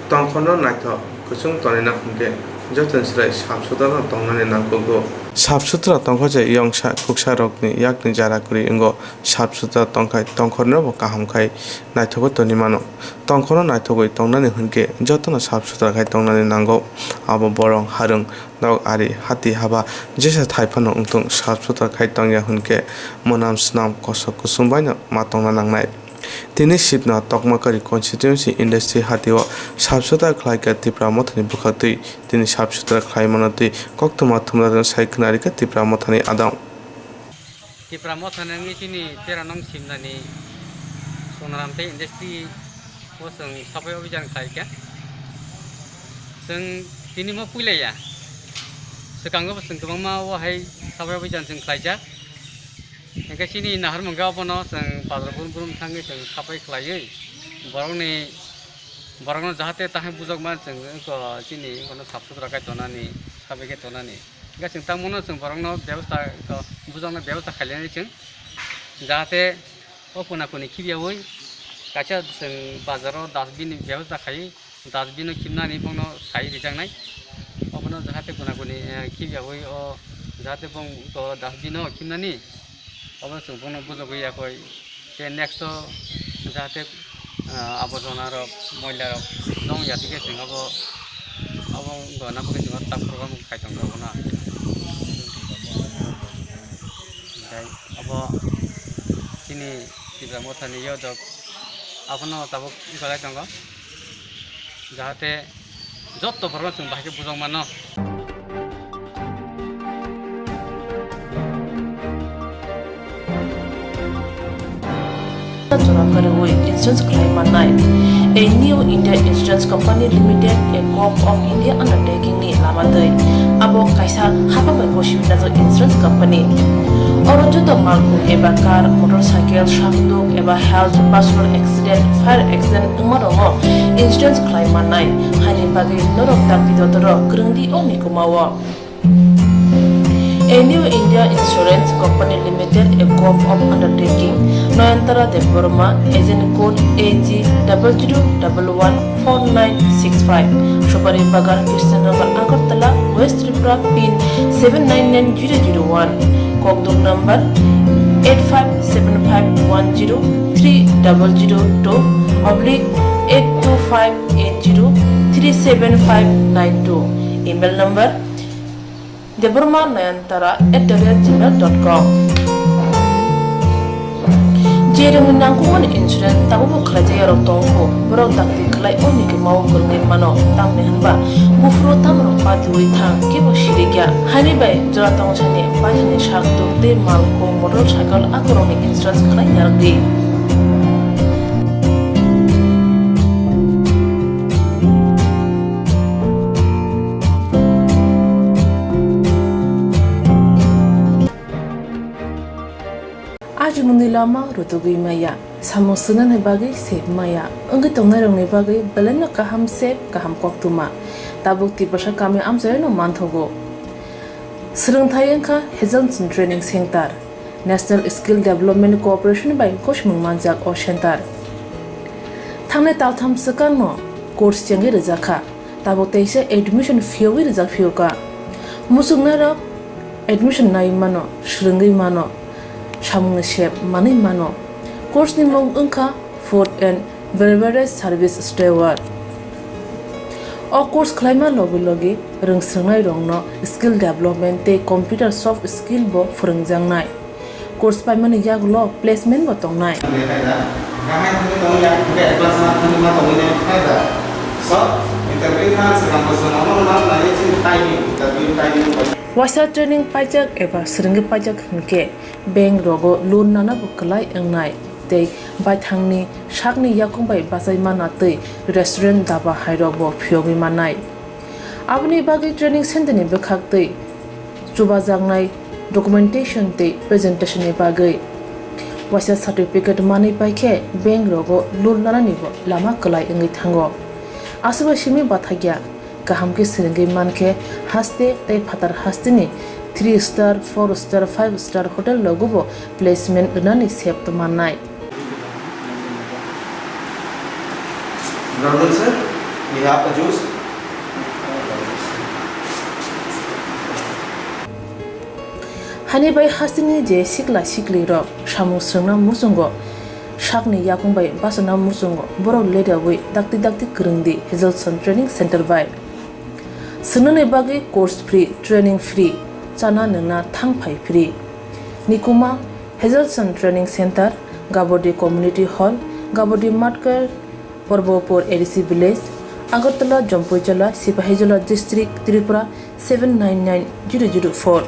Tongkhorno naithok kwchwng tonina hwnkhe jotoni slai sap sutrano tongnani nangkukgo. Sap sutra tongkha je yongsa kuksa rokni yakni jara kwrwi wngo. Sap sutra tongkhai tongkhornobo kaham khai naithogwi toni mano. Tongkhorno naithogwi tongnani hwnkhe jotono sap sutra khai tongnani nango. Abo borong harwng nok ari hati haba jesa thai phano wngthung, sap sutra khai tongya hwnkhe mwnam snam kosok kusum baino ma tongna nangnai. Tini Sibna Tokmakari constituency industry hati o sap sutra khlai kha Tipra Mothani bwkhaktwi. Tini sap sutra khlai mano twi koktwma thumnarino sai khna rikha Tipra Mothani adong. Tipra Mothani wngwi chini tera nong Sibnani Sonaram tei industry o chwng sapai obijan khlai kha. Chwng tini mo puilaiya. Swkango bo chwng kwbangma o hai sapai obijan chwng khlaijak. Hingke chini nahar mungke obono chwng bazar brum brum thangwi chwng sapai khlaiwi borokni, borokno jahate tahai bujokma chwng wngkha chini wngkhano sap sutra khai tonani, sabai khe tonani. Hingke chwng tangmano chwng borokno bebostha, wngkha bujokna bebostha khailani chwng, jahate o kona koni khibiyawi kaisa chwng bazaro dustbin ni bebostha khai, dustbin no khibnani bongno sai rijaknai. Obono jahate kona koni, eh, khibyawi o jahate bong to dustbin no khibnani. Obono chwng bongno bujogwi yakoi. Tei next o jahate, eh, aborjona rok, moila rok tong ya, tei khe chwng abo, abo wngkha na bagwi chwng o tak program khai tongkha obono. Tei abo chini Tipra Mothani yodok abono tabuk wngkhalai tongo. Jahate jotto borokno chwng bahai khe bujok mano. Jora kwrwi insurance khlai mannai. A New India Insurance Company Limited, a Govt of India undertaking ni lama twi abo kaisa hapha bai gosi najak insurance company. Oro joto malkhung eba car, motorcycle, sakduk eba health, personal accident, fire accident, wngma rokno insurance khlai mannai, haini bagwi norok dakti dotoro kwrwngdi o mikuma o. A New India Insurance Company Limited, a Govt of undertaking, Noyantara Debbarma, agent code A G double zero double one four nine six five, Subari Bagan, Krishnanagar, Agartala, West Tripura, pin seven nine nine zero zero one, kokduk number eight five seven five one zero three double zero two oblique eight two five eight zero three seven five nine two, email number debbarma noyantara at the rate gmail dot com. Je rwngni nangkukmani insurance tabukbo khlaijak yarok tongo, borok dakti khlai o mikuma o kwrwngwi mano, tamni hwnba buphuru tamrok patiui thang kebo sirikya. Haini bai jora tongsani baithangni sak tuk tei malkhung motorcycle akorokni insurance khlai narwkdi. Ajimungni lama rutugwi maya, samung swngnani bagwi sep maya, wngwi tongnairokni bagwi belaino kaham sep, kaham koktwma. Tabuk Tiprasa kami amchaino manthogo. Swrwngthai wngkha Hazelton Training Center. National Skill Development Corporation bai gosimung manjak o center. Thangnai taltham swkangno course chengwi rwjakha, tabuk teisa admission phiyogwi rwjak phiyokha. Muchungnairok admission naiwi mano, swrwngwi mano, samungni sep manwi mano. Course ni mung wngkha Food and Beverage Service Steward. O course khlaima logi logi rwngswrwngnairokno skill development tei computer soft skill bo phwrwngjaknai. Course paimani yagulo placement bo tongnai. Waisa training paijak eba swrwngwi paijak hwnkhe bank rogo loan nana bo kwlai wngnai tei baithangni sakni yakung bai bachai mana tei restaurant, daba hairok bo phiyogwi mannai. Aboni bagwi training center ni bwkhak twi chubajaknai documentation tei presentation ni bagwi waisa certificate manwi pai khe bank rogo loan lanani bo lama kwlai wngwi thango. Aswk bai simi bathakya kaham khe swrwngwi man khe haste tei phatar haste ni three star, four star, five star hotel rogo bo placement rwnani sep tongmannai. Brother sir, we have a juice. Hani bai hasteni je sikla sikli rok samung swrwngna muchungo sakni yakung bai bachana muchungo borok leriawi dakti dakti kwrwng di Hazelson Training Center bai. Swngnani bagwi course free, training free, chana nwngna thang phai free. Nikuma Hazelson Training Center, Gabodi Community Hall, Gabodi Matkar, Porbopur A D C Village, Agartala, Jampuijala, Sipahijola District, Tripura seven nine nine zero zero four.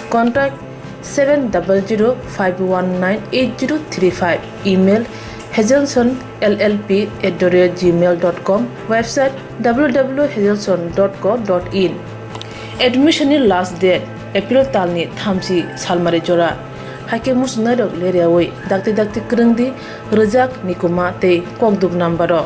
Contact seven double zero five one nine eight zero three five. Email hazelson L L P at the rate gmail dot com. Website W W W hazelson dot co dot in. Admission ni last date April talni thamchi salmari jora. Haikhe muchungnairok leriawi dakti dakti kwrwng di rwjak, nikuma tei kokduk number o.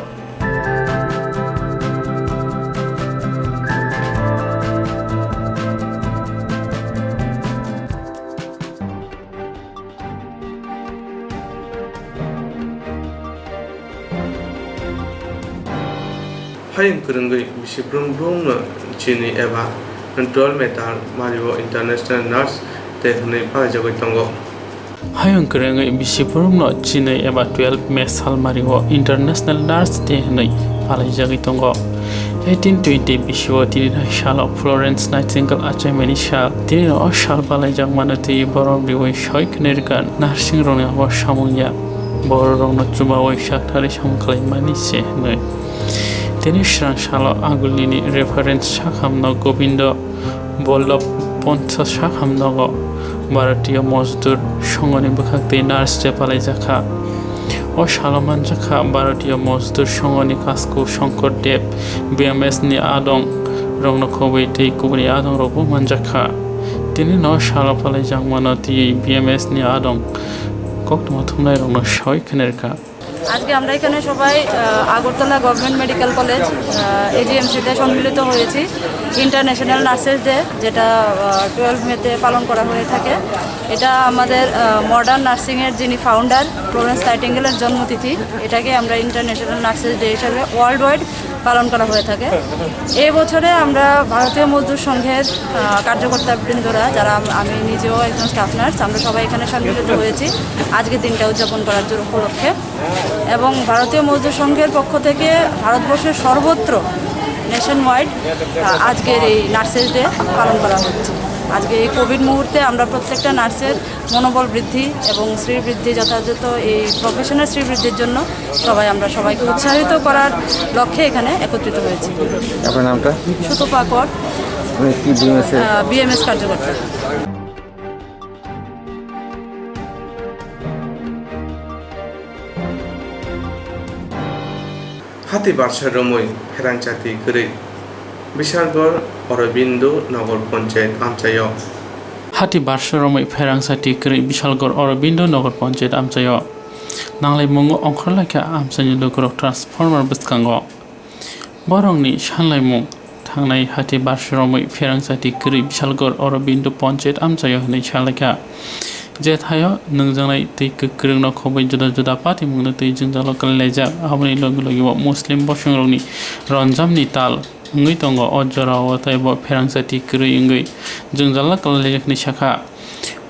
Hayung kwrwngwi bisi brum brumno chini eba twelve meter mario international nurse tei hwnwi palaijagwi tongo. Hayung kwrwngwi bisi brumno chini eba twelve meter salmario international nurse tei hwnwi palaijagwi tongo. Eighteen twenty bisio tini hai salo Florence Nightingale achaimani sal. Tini o sal palaijakmano tei borok riwi soi khwnwi rwkha nursing rokni abo samung ya. Bororokno chubawi saktharwi samung khlaimani se hwnwi. Tini srang salo agulini reference sakhamno Gobindo Bollob Poncho sakhamnogo Bharatiya Mozdur Songhoni bwkhak tei nurse se palaijakha. O salo manjakha Bharatiya Mozdur Songhoni kasku Shankar Dev B M S ni adong rokno khobwi tei kubuni adong rokbo manjakha. Tini no salo palaijakmano tiywi B M S ni adong koktwma thumnai rokno soi khwnarkha. আজকে আমরা এখানে সবাই, আহ, Agartala government medical college, আহ, এজিএমসিতে সম্মিলিত হয়েছি international nurses day, যেটা, আহ, টুয়েলভ মেতে পালন করা হয়ে থাকে। এটা আমাদের, আহ, মডার্ন নার্সিংয়ের যিনি ফাউন্ডার ফ্লোরেন্স নাইটিঙ্গেলের জন্মতিথি। এটাকে আমরা ইন্টারন্যাশনাল নার্সেস ডে হিসাবে ওয়ার্ল্ড ওয়াইড পালন করা হয়ে থাকে। এই বছরে আমরা ভারতীয় মজদুর সংঘের, আহ, কার্যকর্তাবৃন্দরা, যারা আম-, আমি নিজেও একজন স্টাফ নার্স, আমরা সবাই এখানে সম্মিলিত হয়েছি আজকের দিনটা উদযাপন করার জন্য, উপলক্ষে। এবং ভারতীয় মজদুর সংঘের পক্ষ থেকে ভারতবর্ষের সর্বত্র, নেশন ওয়াইড, আহ, আজকের এই নার্সেস ডে পালন করা হচ্ছে। আজকে এই কোভিড মুহূর্তে আমরা প্রত্যেকটা নার্সের মনোবল বৃদ্ধি এবং শ্রীবৃদ্ধি, যথাযথ এই প্রফেশনাল শ্রীবৃদ্ধির জন্য সবাই, আমরা সবাইকে উৎসাহিত করার লক্ষ্যে এখানে একত্রিত হয়েছি। আপনার নামটা? সুতপা কর, আপনি কি বিএমএস এর? আহ, বিএমএস কার্যকর্তা। Hati barsa romwi pherang chati kwrwi Bishalgarh Aurobindo Nagar Panchayat amchaio. Hati barsa romwi pherang chati kwrwi Bishalgarh Aurobindo Nagar Panchayat amchaio. Nanglaimungo ongkhorlaikha amchaini lukurok transformer bwskango. Borokni sanlaimung thangnai hati barsa romwi pherang chati kwrwi Bishalgarh Aurobindo Panchayat amchaio hwnwi salaikha. Jethaio nwngjaknai twi kwkrwngno khobwi juda juda patimungno twi jwngjalo kwlailaijak. Aboni logi logi o Muslim bosongrokni ronjamni tal wngwi tongo. O jorao teibo pherang chati kwrwi wngwi jwngjalo kwlailaijak hwnwi sakha.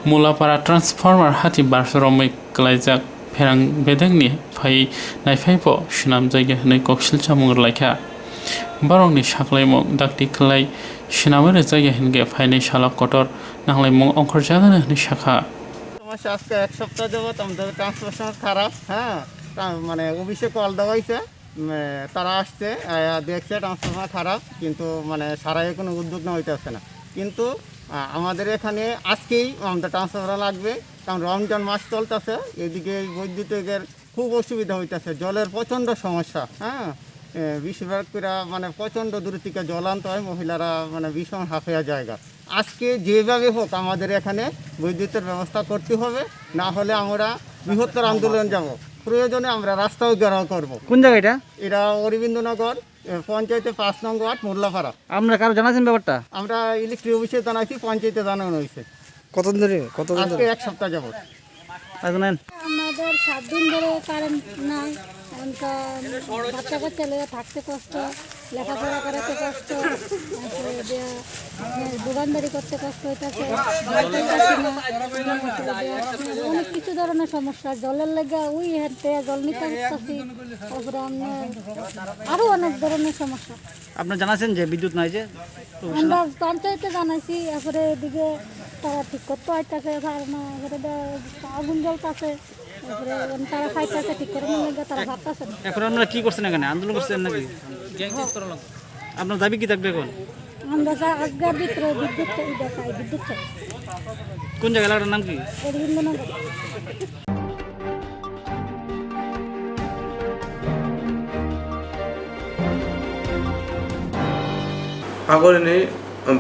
Mulapara transformer hati barsa romwi kwlaijak pherang bedekni phai naiphaibo swnamjakya hwnwi koksil chamung rwlaikha. Borokni saklaimung dakti kwlai swnamwi rwjakya hinkhe phainai salo kotor nanglaimung ongkhorjaknani hwnwi sakha. সমস্যা আজকে এক সপ্তাহ যাবত আমাদের ট্রান্সফরমার খারাপ, হ্যাঁ, তা-, মানে অফিসে কল দেওয়া হয়েছে, উম, তারা আসছে, আয়া দেখছে ট্রান্সফরমার খারাপ, কিন্তু মানে সারাই কোনো উদ্যোগ নেওয়া হইতেছে না। কিন্তু, আহ, আমাদের এখানে আজকেই আমাদের ট্রান্সফরমার লাগবে, কারণ রমজান মাস চলতেছে, এদিকে এই বৈদ্যুতিকের খুব অসুবিধা হইতাছে, জলের প্রচণ্ড সমস্যা, হ্যাঁ। এ, বেশিরভাগ করে মানে প্রচণ্ড দূর থেকে জল আনতে হয়, মহিলারা মানে ভীষণ হাঁফিয়া জায়গা। আজকে যেভাবে হোক আমাদের এখানে বিদ্যুতের ব্যবস্থা করতে হবে, না হলে আমরা বৃহত্তর আন্দোলন যাব, প্রয়োজনে আমরা রাস্তাও ঘেরাও করব। কোন জায়গা এটা? এটা অরবিন্দনগর, এ, পঞ্চায়েতে পাঁচ নং ওয়ার্ড মোল্লাপাড়া। আপনারা কারো জানাইছেন ব্যাপারটা? আমরা ইলেকট্রিক অফিসে জানাইছি, পঞ্চায়েতে জানানো হয়েছে। কতদিন ধরে? কতদিন আজকে ধরে? এক সপ্তাহ যাবত। আগুন আইন। আমাদের সাত দিন ধরে কারেন্ট নাই। এখনকার বাচ্চা কাচ্চা লইয়া থাকতে কষ্ট, লেখাপড়া করাতে কষ্ট, তারপরে যে, মানে, দোকানদারি করতে কষ্ট হইতাছে, জল পাইতাছি না, অনেক কিছু ধরনের সমস্যা। জলের লেগে ওই হেঁটে জল নিতে পারতাছি, তারপরে আমরা আরো অনেক ধরনের সমস্যা। আপনারা জানাচ্ছেন যে বিদ্যুৎ নাই যে, তো আমরা পঞ্চায়েতে জানাইছি, এরপরে এদিকে তারা ঠিক করতে আইতাছে, পারে না, এরপরে দে-, আগুন জ্বলতাছে, এরপরে তারা চাইতাছে ঠিক করে নিয়ে গিয়ে তারা ভাবতাছে না। এখন আপনারা কি করছেন এখানে? আন্দোলন করছেন নাকি? আপনার দাবি কি থাকবে এখন? আমরা যা আজকের ভিতরে বিদ্যুৎ চাই, এটা চাই, বিদ্যুৎ চাই। কোন জায়গা? এলাকাটার নাম কি? Arabindanagar. Agorni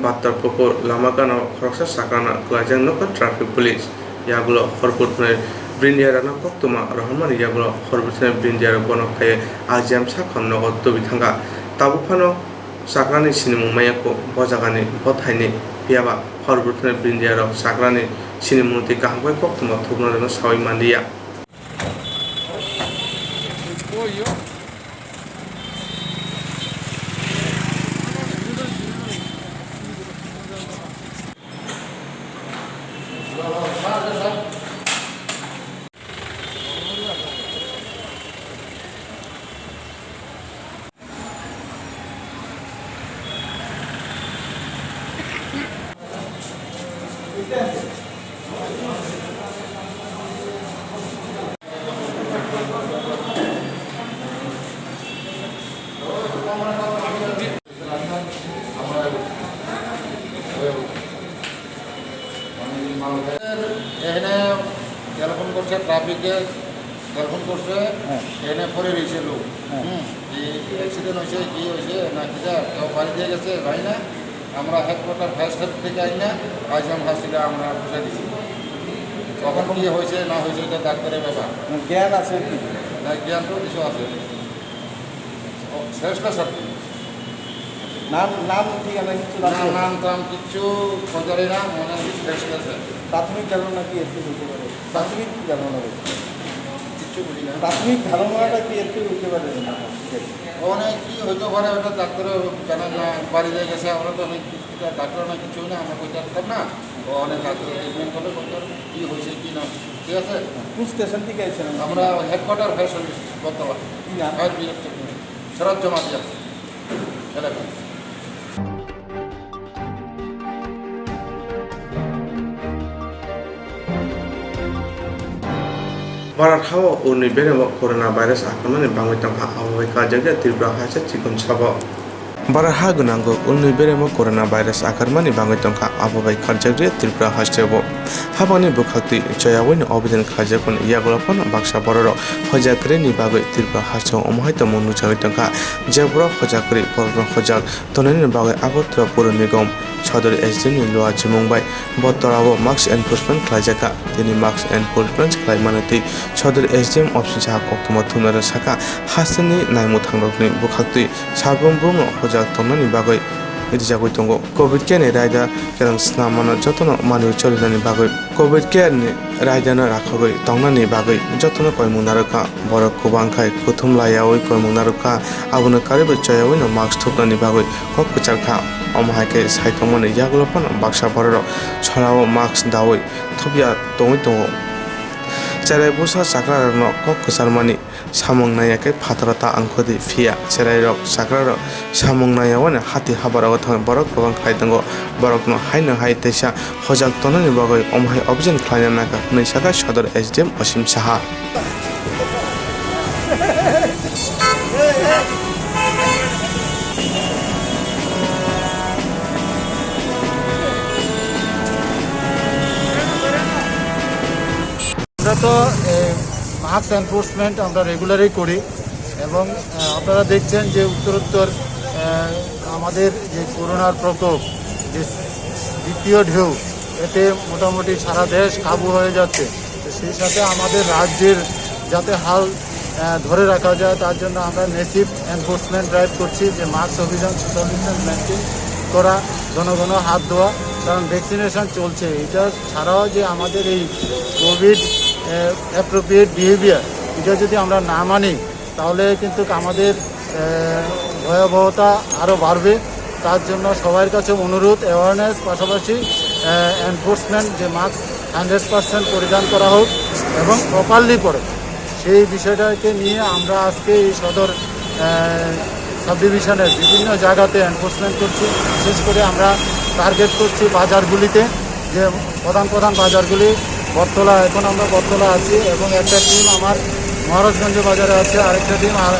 Bhattar Pukur lama gana khoroksa sakrana kwlaijak nokha traffic police. Yagulo hor bwthwnwi brindiarokno koktwma rohormani yagulo hor bwthwnwi brindiarok bono phaiwi R G M sakha nogo tubui thangkha. Tabuk phano sakrani sinimung maya kho bo jagani bo thaini. Phiyaba hor bwthwnwi brindiarok sakrani sinimung twi kaham khe koktwma thukna rwna saui manliya. এখানে টেলিফোন করছে, ট্রাফিকে টেলিফোন করছে, হ্যাঁ। এখানে পড়ে রয়েছে লোক। হ্যাঁ। হুম, এই অ্যাক্সিডেন্ট হয়েছে, কি হয়েছে, না কি যা, কেউ বাড়ি দিয়ে গেছে, জানি না। আমরা হেডকোয়ার্টার ফায়ার স্টেশন থেকে আই না, আইসাম হসপিটালে আমরা পৌঁছে দিছি। কখন কি হয়েছে না হয়েছে, এটা ডাক্তারের ব্যাপার। জ্ঞান আছে কি? না, জ্ঞান তো কিছু আছে। ও, শ্রেষ্ঠ সাথী। নাম, নাম, ঠিকানা কিচ্ছু না, জানতে হবে? নাম টাম কিচ্ছু খোঁজারি না, মনে হয় শ্রেষ্ঠ আছে। প্রাথমিক ধারণা কি একটু বলতে পারে? প্রাথমিক কি ধারণা রয়েছে? কিচ্ছু বুঝি না। প্রাথমিক ধারণাটা কি একটু বলতে পারে? অনেক কি হইতে পারে, ওটা ডাক্তারও জানেন না, বাড়ি হয়ে গেছে, আমরা তো অনেক এটা ডাক্তার না কিছু না, আমরা কইতে পারতাম না। ও অনেক ডাক্তার ট্রিটমেন্ট করে, কইতে পারবে কি হয়েছে, কি না, ঠিক আছে? কোন স্টেশন থেকে আইছেন? আমরা হেডকোয়ার্টার ফায়ার সার্ভিস, বর্তমান। কি নাম? ফায়ার ব্রিগেড থেকে। শরৎ জমাতিয়া এলাকা। Bharat hao unni beremo corona virus akromani bangwi tongkha, abo bai karjakya Tripura haste chikon sabo. Bharat ha gwnango unni beremo corona virus akromani bangwi tongkha, abo bai karjakya Tripura hasteo. Habangni bwkhaktwi choyaui no obidin khlaijakmani yagulo phano baksa bororok hojak kwrwini bagwi Tripura hasteo omo hai tongmung nukjagwi tongkha. Je borok hojak kwrwi, borokno hojak tongnani bagwi Agartala Puro Nigam Sodor S D M ni luachimung bai bo torao mask enforcement khlaijakha. Tini mask enforcement khlaimani twi Sodor S D M office ha koktwma thumnai rw sakha, hasteni naimwthangrokni bwkhaktwi salbrum brumno hojak tongnani bagwi rijagwi tongo. Covid care ni raida kereng snam mano jotono manwi cholinani bagwi. Covid care ni raidano rakhogwi tongnani bagwi jotono koimung narwkha. Borok kwbang khai kuthum laiyaui koimung narwkha, abono karwi bo choyaui no mask thupnani bagwi kok kwchar kha. Omo hai khe sai tongmani yagulo phano baksa bororok sonao mask daui thupya tongwi tongo. Cherai bwsa chakrarokno kok kwcharmani samung naiya khe phataro ta angkhodi, phiya cherairok chakrarok samung naiyaui hati habarogo thangwi borok kwbang khai tongo. Borokno haino hai teisa hojak tongnani bagwi omo hai obhijan khlaina nangkha hwnwi sakha Sodor S D M Osim Saha. আমরা তো, এ, mask enforcement আমরা রেগুলারই করি এবং আহ, আপনারা দেখছেন যে উত্তরোত্তর আহ, আমাদের যে করোনার প্রকোপ, যে দ্বিতীয় ঢেউ, এতে মোটামুটি সারা দেশ কাবু হয়ে যাচ্ছে। তো সেই সাথে আমাদের রাজ্যের যাতে হাল আহ, ধরে রাখা যায়, তার জন্য আমরা ম্যাসিভ এনফোর্সমেন্ট ড্রাইভ করছি, যে মাস্ক অভিযান, সোশ্যাল ডিস্টেন্স মেনটেন করা, ঘন ঘন হাত ধোয়া, কারণ ভ্যাকসিনেশন চলছে। এটা ছাড়াও যে আমাদের এই কোভিড অ্যাপ্রোপ্রিয়েট বিহেভিয়ার, এটা যদি আমরা না মানি, তাহলে কিন্তু আমাদের আহ, ভয়াবহতা আরও বাড়বে। তার জন্য সবার কাছে অনুরোধ, অ্যাওয়ারনেস, পাশাপাশি এনফোর্সমেন্ট, যে মাস্ক হান্ড্রেড পার্সেন্ট পরিধান করা হোক এবং প্রপারলি পরে, সেই বিষয়টাকে নিয়ে আমরা আজকে এই সদর সাবডিভিশনের বিভিন্ন জায়গাতে এনফোর্সমেন্ট করছি। বিশেষ করে আমরা টার্গেট করছি বাজারগুলিতে, যে প্রধান প্রধান বাজারগুলি, বটতলা, এখন আমরা বটতলা আছি এবং একটা টিম আমার মহারাজগঞ্জ বাজারে আছে, আরেকটা টিম আর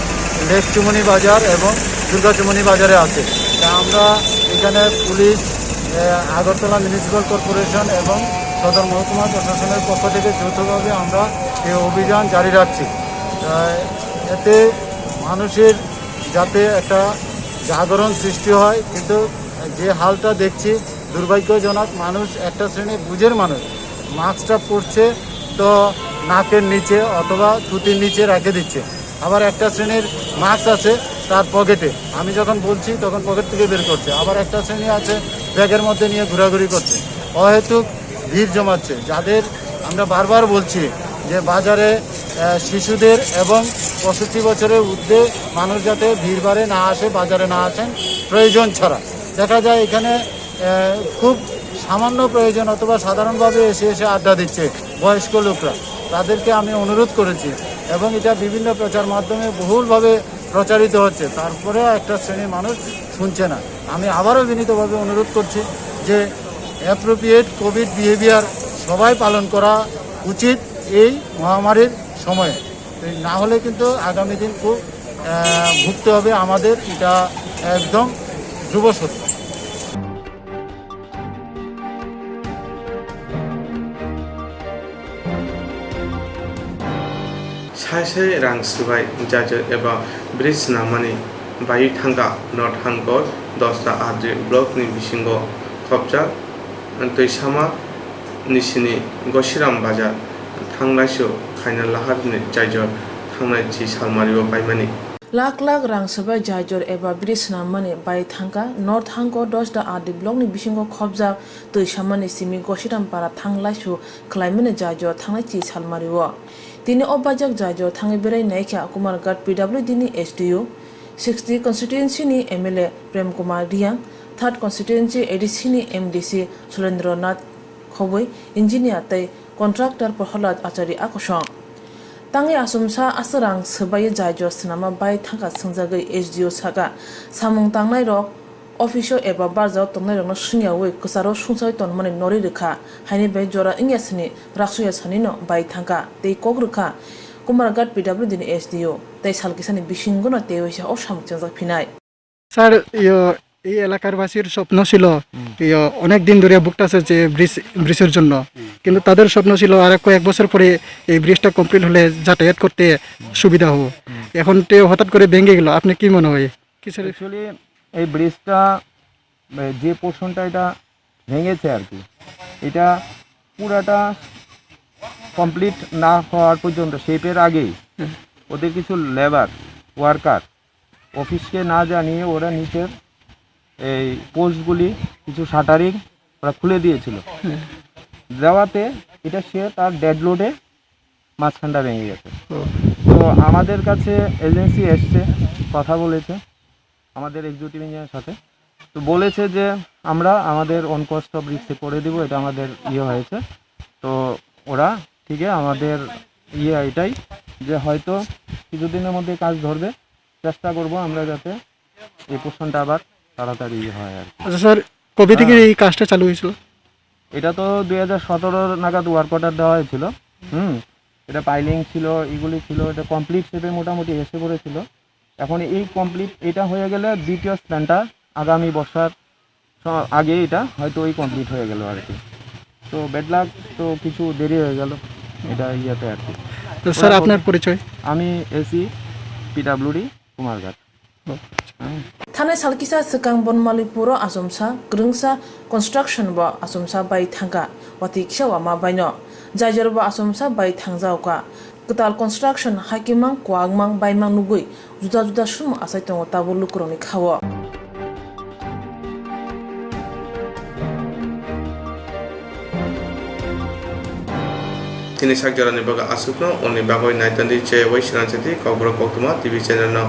লেক চুমনি বাজার এবং দুর্গা চুমনি বাজারে আছে। তা আমরা এখানে পুলিশ, আহ, আগরতলা মিউনিসিপ্যাল কর্পোরেশন এবং সদর মহকুমা প্রশাসনের পক্ষ থেকে যৌথভাবে আমরা এই অভিযান জারি রাখছি। তা এতে মানুষের যাতে একটা জাগরণ সৃষ্টি হয়, কিন্তু যে হালটা দেখছি দুর্ভাগ্যজনক, মানুষ একটা শ্রেণী বুঝের মানুষ মাস্কটা পরছে তো নাকের নিচে অথবা থুতির নিচে রেখে দিচ্ছে। আবার একটা শ্রেণীর মাস্ক আছে তার পকেটে, আমি যখন বলছি তখন পকেট থেকে বের করছে। আবার একটা শ্রেণী আছে ব্যাগের মধ্যে নিয়ে ঘোরাঘুরি করছে, অহেতুক ভিড় জমাচ্ছে। যাদের আমরা বারবার বলছি যে বাজারে আহ, শিশুদের এবং পঁয়ষট্টি বছরের ঊর্ধ্বে মানুষ যাতে ভিড় বারে না আসে, বাজারে না আসেন প্রয়োজন ছাড়া। দেখা যায় এখানে আহ, খুব সামান্য প্রয়োজন অথবা সাধারণভাবে এসে এসে আড্ডা দিচ্ছে বয়স্ক লোকরা, তাদেরকে আমি অনুরোধ করেছি এবং এটা বিভিন্ন প্রচার মাধ্যমে বহুলভাবে প্রচারিত হচ্ছে, তারপরেও একটা শ্রেণীর মানুষ শুনছে না। আমি আবারও বিনীতভাবে অনুরোধ করছি যে অ্যাপ্রোপ্রিয়েট কোভিড বিহেভিয়ার সবাই পালন করা উচিত এই মহামারীর সময়ে। তো না হলে কিন্তু আগামী দিন খুব আহ, ভুগতে হবে আমাদের, এটা একদম ধ্রুব সত্য। Sai sai rang swbai jajor eba bridge swnamani baiwi thangkha North Hangkor Dosda R D block ni bisingo khopjak Twisama nisini Gosiram Bazar thanglaisu khaina laharni jajor thangnai chi salmario baimani. Lak lak rang swbai jajor eba bridge swnammani bai thangkha North Hangkor Dosda R D block ni bisingo khopjak Twisamani simi Gosiram para thanglaisu khwlaimani jajor thangnai chi salmario. Tini o bajak jajor thangwi berai naikha Kumarghat P W D ni S D O, sixty constituency ni M L A Prem Kumar Reang, third constituency A D C ni M D C Surendra Nath Khoboi, engineer tei contractor Prahlad Acharya a kosong. Tangwi achomsa aswk rang swbaiwi jajor swnamma bai thangkha swngjagwi S D O saka, samung tangnairok office-o eba barjao tongnairokno swngyawi kwcharo sungchawi tonmani norwi rwkha, haini bai jora wngya sini raksuya sanino bai thangkha tei kok rwkha Kumarghat P W D ni S D O tei sal kisani bisingono tei waisa o samung chengjak phinai. Sir, ইয়ো, এই এলাকারবাসীর স্বপ্ন ছিল, ইয়ো, অনেক দিন ধরে ভুগতেছে যে ব্রিজ, ব্রিজের জন্য, কিন্তু তাদের স্বপ্ন ছিল আর কয়েক বছর পরে এই ব্রিজটা কমপ্লিট হলে যাতায়াত করতে সুবিধা হবো। এখন তো হঠাৎ করে ভেঙে গেল, আপনি কি মনে হয়? কিসের? অ্যাকচুয়ালি এই ব্রিজটা, এ, যে পোর্শনটা এটা ভেঙেছে আর কি, এটা পুরাটা কমপ্লিট না হওয়ার পর্যন্ত, শেপের আগেই ওদের কিছু লেবার, ওয়ার্কার, অফিসকে না জানিয়ে ওরা নিচের এই পোস্টগুলি, কিছু শাটারিং ওরা খুলে দিয়েছিল। দেওয়াতে এটা সে তার ডেড লোডে মাঝখানটা ভেঙে গেছে। তো আমাদের কাছে এজেন্সি এসছে, কথা বলেছে আমাদের এক্সিকিউটিভ ইঞ্জিনিয়ারের সাথে। তো বলেছে যে আমরা আমাদের অন কস্ট অফ রিস্কে করে দিব, এটা আমাদের ইয়ে হয়েছে। তো ওরা, ঠিক আছে, আমাদের ইয়ে এটাই যে হয়তো কিছুদিনের মধ্যে কাজ ধরবে, চেষ্টা করব আমরা যাতে এই পোর্শনটা আবার তাড়াতাড়ি ইয়ে হয় আর কি। আচ্ছা স্যার, কবে থেকে এই কাজটা চালু হয়েছিল? এটা তো দুই হাজার সতেরো নাগাদ ওয়ার্ক অর্ডার দেওয়া হয়েছিল। হুম, এটা পাইলিং ছিল, এগুলি ছিল, এটা কমপ্লিট শেপে মোটামুটি এসে পড়েছিল। এখন এই কমপ্লিট এটা হয়ে গেলে দ্বিতীয় স্প্যানটা আগামী বর্ষার স- আগে এটা হয়তো ওই কমপ্লিট হয়ে গেল আর কি। তো ব্যাড লাক, তো কিছু দেরি হয়ে গেল এটা ইয়েতে আর কি। স্যার, আপনার পরিচয়? আমি AC PWD Kumarghat. Thanai sal kisa swkang Bonmalipuro achomsa kwrwngsa construction bo achomsa bai thangkha, watwi kisa wama baino. Jai jorbo achomsa bai thangjaokha. Kwtal construction hakimang kwangmang baimang nugwi juda juda sumung achai tongo tabuk lukurokni khao. Chini sak jorani bagwi aswkno, uni bagwi naitandi che wai swnam chati Kokborok Koktwma T V channel no.